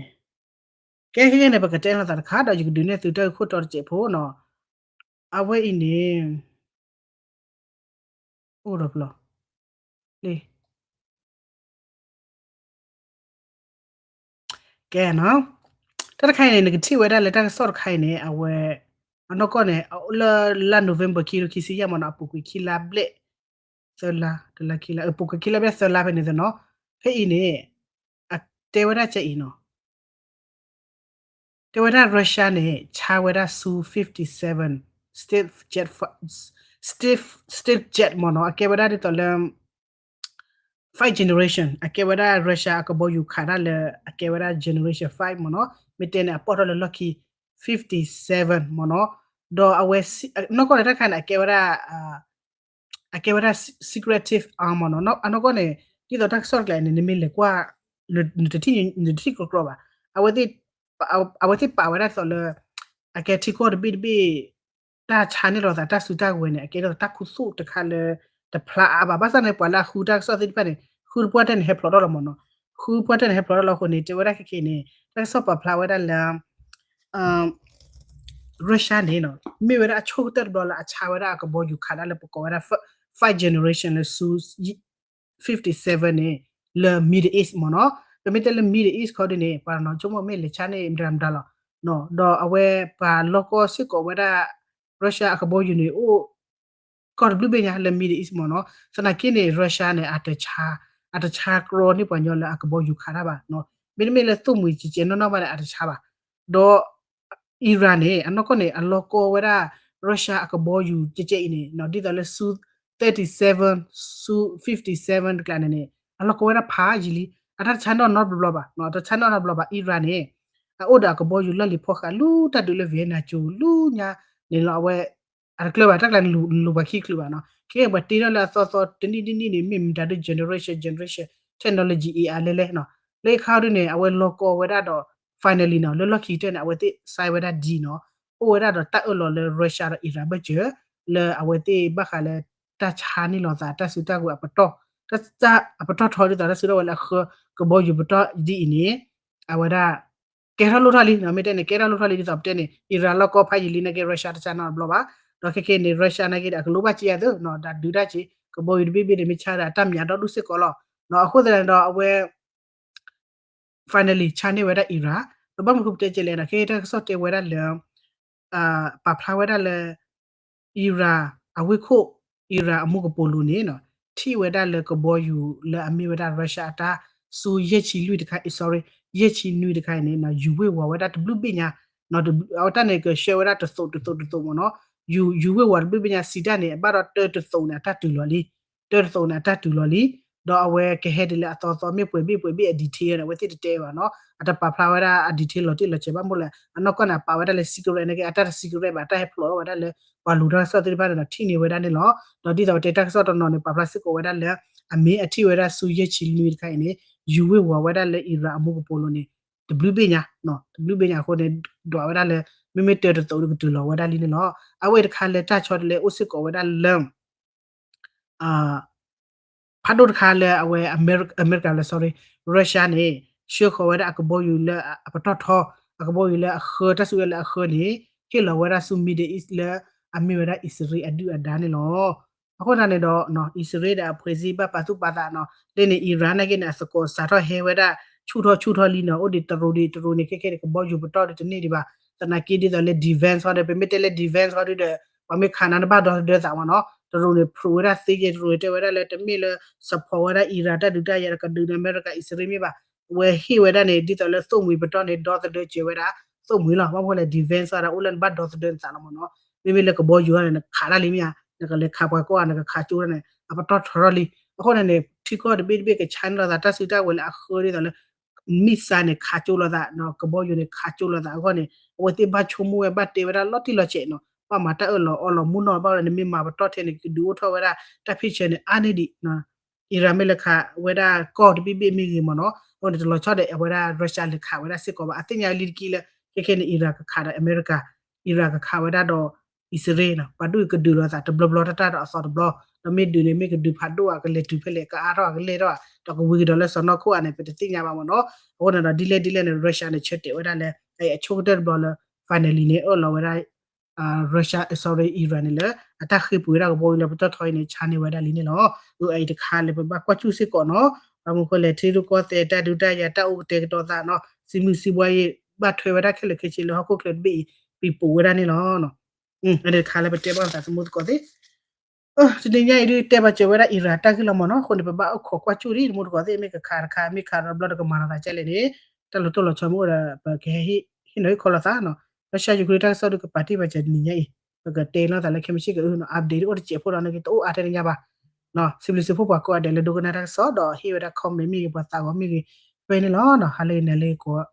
ကဲခဲကဲန့ၣ် ပကတဲလိာ်သးတခါဒီး ယကဒုးနဲၣ်သုတၢ်ဂ့ၢ်ခိၣ်တီတစဲးဖိနီၤ အဝဲအံၤန့ၣ် အိၣ်ဒီးပလီၢ် လံ ကဲနီၤ တၢ်တခါအံၤန့ၣ် နကထံၣ်ဝဲဒၣ်လၢတၢ်ကစီၣ်တခါအံၤန့ၣ် အဝဲ အနီၢ်ကီၢ်န့ၣ် လၢလါ November ခံကထိခံဆံယဲၢ်မ့ၢ်နီၤ အပူၤကွံာ်ခံလါဘျဲၣ် သၢလါ တလါခံလါ အပူၤကွံာ်ခံလါဘျဲၣ်သၢလါဖဲန့ၣ်သနီၤ ဖဲအံၤန့ၣ် အတဲဝဲဒၣ်ကဲအံၤနီၤ တဲဝဲဒၣ် Russia န့ၣ် ဆါဝဲဒၣ် Su fifty-seven Stealth Jet, Stealth Jet မ့ၢ်နီၤ အကဲဝဲဒၣ်ဒ်သိးလၢ five generation အကဲဝဲဒၣ် Russia အကဘီယူၤခးတၢ်လၢ အကဲဝဲဒၣ် generation five မ့ၢ်နီၤ မ့ၢ်တဲန့ၣ် အပိာ်ထီၣ်လၢလီၢ်ခံ fifty-seven မ့ၢ်နီၤ ဒီးအဝဲ နီၢ်ကီၢ်န့ၣ်တၢ်ခါန့ၣ် အကဲဝဲဒၣ် အကဲဝဲဒၣ် secretive arm မ့ၢ်နီၤ အနီၢ်ကီၢ်န့ၣ် ဒ်သိးတၢ်ကစီၣ်တကျါန့ၣ် နမ့ၢ်လဲၤကွၢ် နတထံၣ် နတထံၣ်ကြီကြီဘၣ် အဝဲသ့ၣ် အဝဲသ့ၣ်ပာ်ဝဲဒၣ်ဒ်သိးလၢ အကဲထံကီၢ်တဘ့ၣ်တဘ့ၣ် တၢ်ဆါန့ၢ်လီၤသးတၢ်စုတၢ်ကဝဲၤန့ၣ် အကဲဒ်သိးတၢ်ခူသူၣ်တခါလၢ တဖျါအါဘၣ် ဘၣ်ဆၣ်န့ၣ် ပှၤလၢအဃုတၢ်ကစီၣ်သ့ၣ်တဖၣ်န့ၣ် ဃုတပှၢ်တၢၢ်န့ၣ် ဟဲဖျိးထီၣ်လီၤမ့ၢ်နီၤ ဃုတပှၢ်တၢၢ်န့ၣ် ဟဲဖျိးထီၣ်လီၤအဃိန့ၣ် တဲဝဲဒၣ်ခဲက့န့ၣ် တၢ်ကစီၣ်ပာ်ဖျါဝဲဒၣ်လၢ Russia န့ၣ်နီၤ မ့ၢ်ဝဲဒၣ်အဆိကတၢၢ်တဘျီလၢအဆါဝဲဒၣ်အကဘီယူၤခးတၢ်လၢပကိးဝဲဒၣ် five generation လၢ Su fifty-seven န့ၣ် လၢ Middle East မ့ၢ်နီၤ ပမ့ၢ်တဲလၢ Middle East ခီဒ်န့ၣ် ပှၤနီၤဆိကမိၣ်မ့ၢ်လဲၤဆါန့ၣ် မတၤမတၤလီၤ ဒီးအဝဲပှၤလီၢ်ကီၢ်စ့ၢ်ကီးဝဲဒၣ် Russia အကဘီယူၤန့ၣ် အိၣ် ကီၢ်တဘျုးဘ့ၣ်ညါလၢ Middle East မ့ၢ်နီၤ သနာ်က့န့ၣ် Russia န့ၣ် အတဆါ အတဆါကြီန့ၢ်ပှၤညီလၢအကဘီယူၤခးတၢ်ဘၣ် မ့တမ့ၢ်လၢသိၣ်မှံၤကဲကဲနီၢ်နီၢ်ဘၣ်န့ၣ် အတဆါဘၣ် ဒီး Iran န့ၣ် အနီၢ်ကီၢ်န့ၣ် အလီၢ်ကီၢ်ဝဲဒၣ် Russia အကဘီယူၤကဲကဲအံၤန့ၣ် ဒ်သိးလၢ Su thirty-seven Su fifty-seven တကျါန့ၣ်န့ၣ် အလီၢ်ကီၢ်ဝဲဒၣ်ဖးယံာ်လံ အတၢ်တဆါနီၣ်နီတဘျီဘၣ် အတဆါနီၣ်နီတဘျီဘၣ် Iran န့ၣ် အအိၣ်ဒီးအကဘီယူၤလီၢ်လံၤဖီဃး လူၤတၢ်ဒုးလၢ Vietnam ကၠိၤလူၤညါန့ၣ်လီၤ အဝဲ အတကျၢၤဘၣ် တၢ်ကျါန့ၣ် လူၤပှၤခံချုးဘၣ်နီၤ ခဲအံၤပှၤတ့ထီၣ်လၢအသီသီ တနံၣ်တနံၣ်န့ၣ် မ့ၢ်မတၤဒုး generation generation technology အါအါလဲလဲနီၤ လၢအခါဒ်န့ၣ် အဝဲလီၢ်ကီၢ်ဝဲဒၣ်ဒီး finally နီၤ လၢလီၢ်ခံကတၢၢ်န့ၣ် အဝဲသ့ၣ် sign ဝဲဒၣ် deal နီၤ အိၣ်ဝဲဒၣ်ဒီးတၢ်အၢၣ်လီၤလၢ Russia ဒီး Iran ဘၢၣ်စၢၤ လၢအဝဲသ့ၣ်ဘၣ်ဃးလၢ တၢ်ဆါန့ၢ်လီၤသး တၢ်စုတၢ်ကဝဲၤအပတီၢ် တၢ်အပတီၢ်ထီဒ်သိးတၢ်စုတၢ်ကဝဲၤလၢအဃၢကဘီယူၤပတီၢ်ဒ်အံၤန့ၣ် အဝဲဒၣ် ကဲထီၣ်လိၣ်ထီၣ်လံ မ့ၢ်တဲန့ၣ် ကဲထီၣ်လိၣ်ထီၣ်လံ ဒ်သိးပတဲန့ၣ် Iran လီၢ်ကီၢ်ဖးယံာ်လံ နာ်က့ Russia တဆါနီတဘျီဘၣ် ဒီးခဲက့န့ၣ် Russia နာ်က့ဒီး အကလိၣ်ဘၣ်က့ယၤသု ဒီးဒုးတၢ်က့ ကဘီယူၤတဘ့ၣ်ဘ့ၣ်န့ၣ် မ့ၢ်ဆါဒီးအတၢ်မၠးဒီဒူၣ်စ့ၢ်ကီးလီၤ အဃိသတးန့ၣ်ဒီးအဝဲ finally ဆါန့ၢ်ဝဲဒၣ် Iran ဒီးဘၣ်မနုၤဃိပတဲကဲလဲၣ်န့ၣ် ခဲက့တၢ်ကစီၣ်တဲဝဲဒၣ်လၢ ပာ်ဖျါဝဲဒၣ်လၢ Iran အဝ့ၢ်ခိၣ် Iran အမူကပိာ်လိၤန့ၣ် ထံၣ်ဝဲဒၣ်လၢကဘီယူၤလၢအမ့ၢ်ဝဲဒၣ် Russia အတၢ် Su ယဲၢ်ဆံလွံၢ်တခါ sorry ယဲၢ်ဆံနွံတခါအံၤန့ၣ် ယူၤဝ့ၤဝီၤဝဲဒၣ်တဘျုးဘ့ၣ်ညါ အဝဲတၢ်န့ၣ်ကဆှၢဝဲဒၣ်တသိးတသိးတသိးမ့ၢ်နီၤ ယူၤဝ့ၤဝီၤတဘျုးဘ့ၣ်ညါ စံးတၢ်န့ၣ် အဘၣ်ဒီးတၢတသိးန့ၣ် အတၢ်တုၤလီၤလံ တၢတသိးန့ၣ် အတၢ်တုၤလီၤလံ ဒီးအဝဲကဟဲဒ်လၢအသီသီ မ့ၢ်ပှဲၤဘ့ၣ်ပှဲၤဘ့ၣ်အ detail န့ၣ် အဝဲသ့ၣ်တတဲဘၣ်နီၤ အတပာ်ဖျါဝဲဒၣ်အ detail လီၤတံၢ်လီၤဆဲးဘၣ်မိၢ်လဲၣ် အနီၢ်ကီၢ်န့ၣ် အပာ်ဝဲဒၣ်လၢ secret န့ၣ်က့ အတၢ်တ secret ဘၣ် တၢ်ဟဲဖျိးထီၣ်ဝဲဒၣ်လၢ ပှၤလူၤတၢ်ကစီၣ်သ့ၣ်တဖၣ်န့ၣ်ဒီး ထံၣ်န့ၢ်ဝဲဒၣ်န့ၣ်လီၤ ဒီးဒ်သိးပတဲတၢ်ကစီၣ်တနီၤန့ၣ် ပာ်ဖျါစ့ၢ်ကီးဝဲဒၣ်လၢ အမ့ၢ်အထံၣ်ဝဲဒၣ် Su ယဲၢ်ဆံနွံတခါအံၤန့ၣ် ယူၤဝ့ၤဝီၤဝဲဒၣ်လၢ Iran အမူကပိာ်လိၤန့ၣ် တဘျုးဘ့ၣ်ညါ တဘျုးဘ့ၣ်ညါအဃိန့ၣ် ဒွးဝဲဒၣ်လၢ မ့မ့ၢ်တၢတသိးဒီးကတုၤလီၤဝဲဒၣ်လံန့ၣ်လီၤ အဝဲတခါလၢတၢ်ဆီတလဲအိၣ်စ့ၢ်ကီးဝဲဒၣ်လၢ ဖးဒိၣ်တခါလၢအဝဲ အမဲရကၤလၢ sorry Russia န့ၣ် ဆှၢဃီၤဝဲဒၣ်အကဘီယူၤလၢအပတီၢ်ထီ အကဘီယူၤလၢအဃၢ တၢ်စုကဝဲၤလၢအဃၢန့ၣ် ဟ့ၣ်လီၤဝဲဒၣ်ဆူ Middle East လၢအမ့ၢ်ဝဲဒၣ်အံၣ်စရ့လးအဒုၣ်အဒါန့ၣ်လီၤ. အဃိသတးန့ၣ်ဒီး အံၣ်စရ့လးဒီးအ ဖှဲးစ့ ဘၣ်ပာ်သူၣ်ပာ်သးနီၤ လၢန့ၣ် Iran နာ်က့န့ၣ် အသကိးစးထီၣ်ဟဲဝဲဒၣ် ဆူၣ်ထီၣ်ဆူၣ်ထီၣ်လံနီၤ အိၣ်ဒံးတရူးဒံးတရူးန့ၣ် ခဲခဲန့ၣ် ကဘီယူၤပတီၢ်ဒံးတန့ၢ်ဒံးဘၣ်. သနာ်က့ဒ်သိးလၢ defense ဟီဒီး ပမ့ၢ်တဲလၢ defense ဟီဒီး ပှၤမ့ၢ်ခးနၤနဘၣ်ဒီသဒၢသးမ့ၢ်နီၤ တရူးန့ၣ် prove ဝဲဒၣ်သ့ကဲ တရူးန့ၣ် တဲဝဲဒၣ်လၢတမ့ၢ်လၢ support ဝဲဒၣ် Iran တၢ်ဒုးတၢ်ယၤဒီးကဒုးန့ၣ် အမဲရကၤ အံၣ်စရ့လးမ့ၢ်ဘၣ်. အဝဲဟ့ၣ်ဝဲဒၣ်န့ၣ် ဒ်သိးလၢသိၣ်မှံၤပတီၢ်န့ၣ် ဒီသဒၢစၢၤဝဲဒၣ် သိၣ်မှံၤလီၤ. ဘၣ်မနုၤလဲၣ် defense ဟီဒီး အိၣ်လၢနဘၣ်ဒီသဒၢနသးလီၤမ့ၢ်နီၤ. မ့မ့ၢ်လၢကဘီယူၤဟီန့ၣ် နခးတၢ်လံမ့ၢ်ဧါ နကလဲၤခးပှၤကိးဂၤ နကခးကၠိတၢ်န့ၣ် အပတီၢ်ထီထီၣ်လံ. အဃိန့ၣ်န့ၣ် ထံကီၢ်တဘ့ၣ်တဘ့ၣ်ကဆါန့ၢ်လိာ်သး တၢ်စုတၢ်ဝဲၤလၢအဃၢဒ်သိးလၢ missile န့ၣ် ခးကၠိလိာ်သး ကဘီယူၤန့ၣ် ခးကၠိလိာ်သးအဂီၢ်န့ၣ် အဝဲသ့ၣ်ဘၣ်ဆိကမိၣ်ဝဲ ဘၣ်တဲဝဲဒၣ်လီၤတံၢ်လီၤဆဲးနီၤ ဘၣ်မၤတၢ်အၢၣ်လီၤအီလီၤမူနီၤ ဘၣ်လီၤ နမ့ၢ်မၤပတီၢ်ထဲန့ၣ် ကဒုးအိၣ်ထီၣ်ဝဲဒၣ် တၢ်ဖံးဆၢန့ၣ် အါန့ၢ်ဒံး Iran မ့ၢ်လဲၤခးဝဲဒၣ်ကီၢ်တဘ့ၣ်ဘ့ၣ်မ့ၢ်ဂ့ၤမ့ၢ်နီၤ အဃိန့ၣ် တလီၤဆီဒီးအဝဲဒၣ် Russia လဲၤခးဝဲဒၣ်စ့ၢ်ကီးဘၣ် အသ့ၣ်ညါလံတက့ၢ်လၢ ခဲခဲန့ၣ် Iran ကခးဒီးအမဲရကၤ Iran ကခးဝဲဒၣ်ဒီး အံၣ်စရ့လးနီၤ ပှၤဒိၣ်အံၤကဒုးလိာ်သးတဘျီဘျီတၢ်တၢ်ဒီးအသီတဘျီ ဒီးမ့ၢ်ဒုးန့ၣ် မ့ၢ်ကဒုးဖးဒိၣ်ဧါ ကလဲၤတုၤဖဲလဲၣ် ကအါထီၣ်ဧါ ကလဲၢ်ထီၣ်ဧါ ဒီးကဝံၤကဒီးလၢစီၤနီၢ်ခိၣ်ဧါန့ၣ် ပတသ့ၣ်ညါဘၣ်မ့ၢ်နီၤ. အဃိန့ၣ်ဒီး ဒ်လဲၣ်ဒ်လဲၣ်န့ၣ် Russia န့ၣ် ဆၢတဲာ်ဝဲဒၣ်လၢ အဆိကတၢၢ်တဘျီလၢ finally န့ၣ် အၢၣ်လီၤဝဲဒၣ် Russia sorry Iran န့ၣ်လၢ အတၢ်ဃ့ပှ့ၤဝဲဒၣ်ကဘီယူၤလၢပတီၢ်ထီအံၤန့ၣ် ဆါန့ၢ်ဝဲဒၣ်လံန့ၣ်လီၤ. အအံၤတခါလၢပဘၣ်ကွၢ်စူၣ်စ့ၢ်ကီးနီၤ ဘၣ်မနုၤဃိလဲၣ် ထံရူၢ်ကီၢ်သဲး တၢ်ဒုးတၢ်ယၤ တၢ်အိၣ်ကတဲာ်ကတီၤသးနီၤ စံးမုၢ်စံးဘှါအံၤ ဘၣ်ထွဲဝဲဒၣ်ခဲလၢာ်ခဲဆ့လၢဟီၣ်ခိၣ်ချၢတဘ့ၣ်အံၤ ပံၤပိာ်ဝဲဒၣ်န့ၣ်လီၤ. အန့ၣ်တခါလၢပတဲဘၣ်သးသမူသကိးသ့ၣ် တနံၤညါအံၤဒုးတဲဘၣ်စၢၤဝဲဒၣ် Iran တၢ်ဂ့ၢ်လီၤမ့ၢ်နီၤ အဃိန့ၣ် ပဘၣ်အိၣ်ခိးကွၢ်စူၣ်ဒံး သမူသကိးသ့ၣ် မ့ၢ်ကခးတခါ မ့ၢ်ခးဒီးဘျီဒီးကမၤလီၤသးကဲလဲၣ်န့ၣ် တၢ်လီၤတိၢ်လီၤဆီမ့ၢ်အိၣ်ဒီး ပကဟဲဟ့ၣ်နီၤဟ့ၣ်ခီလိာ်သးနီၤ Russia Ukraine တၢ်ကစီၣ်ဒုးကပာ်တ့ၢ်ဘၣ်စၢၤတနံၤညါအံၤ ပကတဲလိာ်သးလၢခဲမုၢ်ဆ့ၣ်ကအုနီၤ update ဒုးအိၣ်တစဲးဖိဒီး နကတအိၣ်အါထဲန့ၣ်ညါဘၣ် စံးဘျုးစံးဖှိၣ်ပှၤကိးဂၤဒဲးလၢဒိကနၣ်တၢ်ကစီၣ်ဒီးဟ့ၣ်ဝဲဒၣ် comment မ့ၢ်ဂ့ၤ ပှၤသးဂီၤမ့ၢ်ဂ့ၤ ဖဲန့ၣ်လီၤနီၤ ဟါလၢအဂ့ၤ နၤလၢအဂ့ၤကိး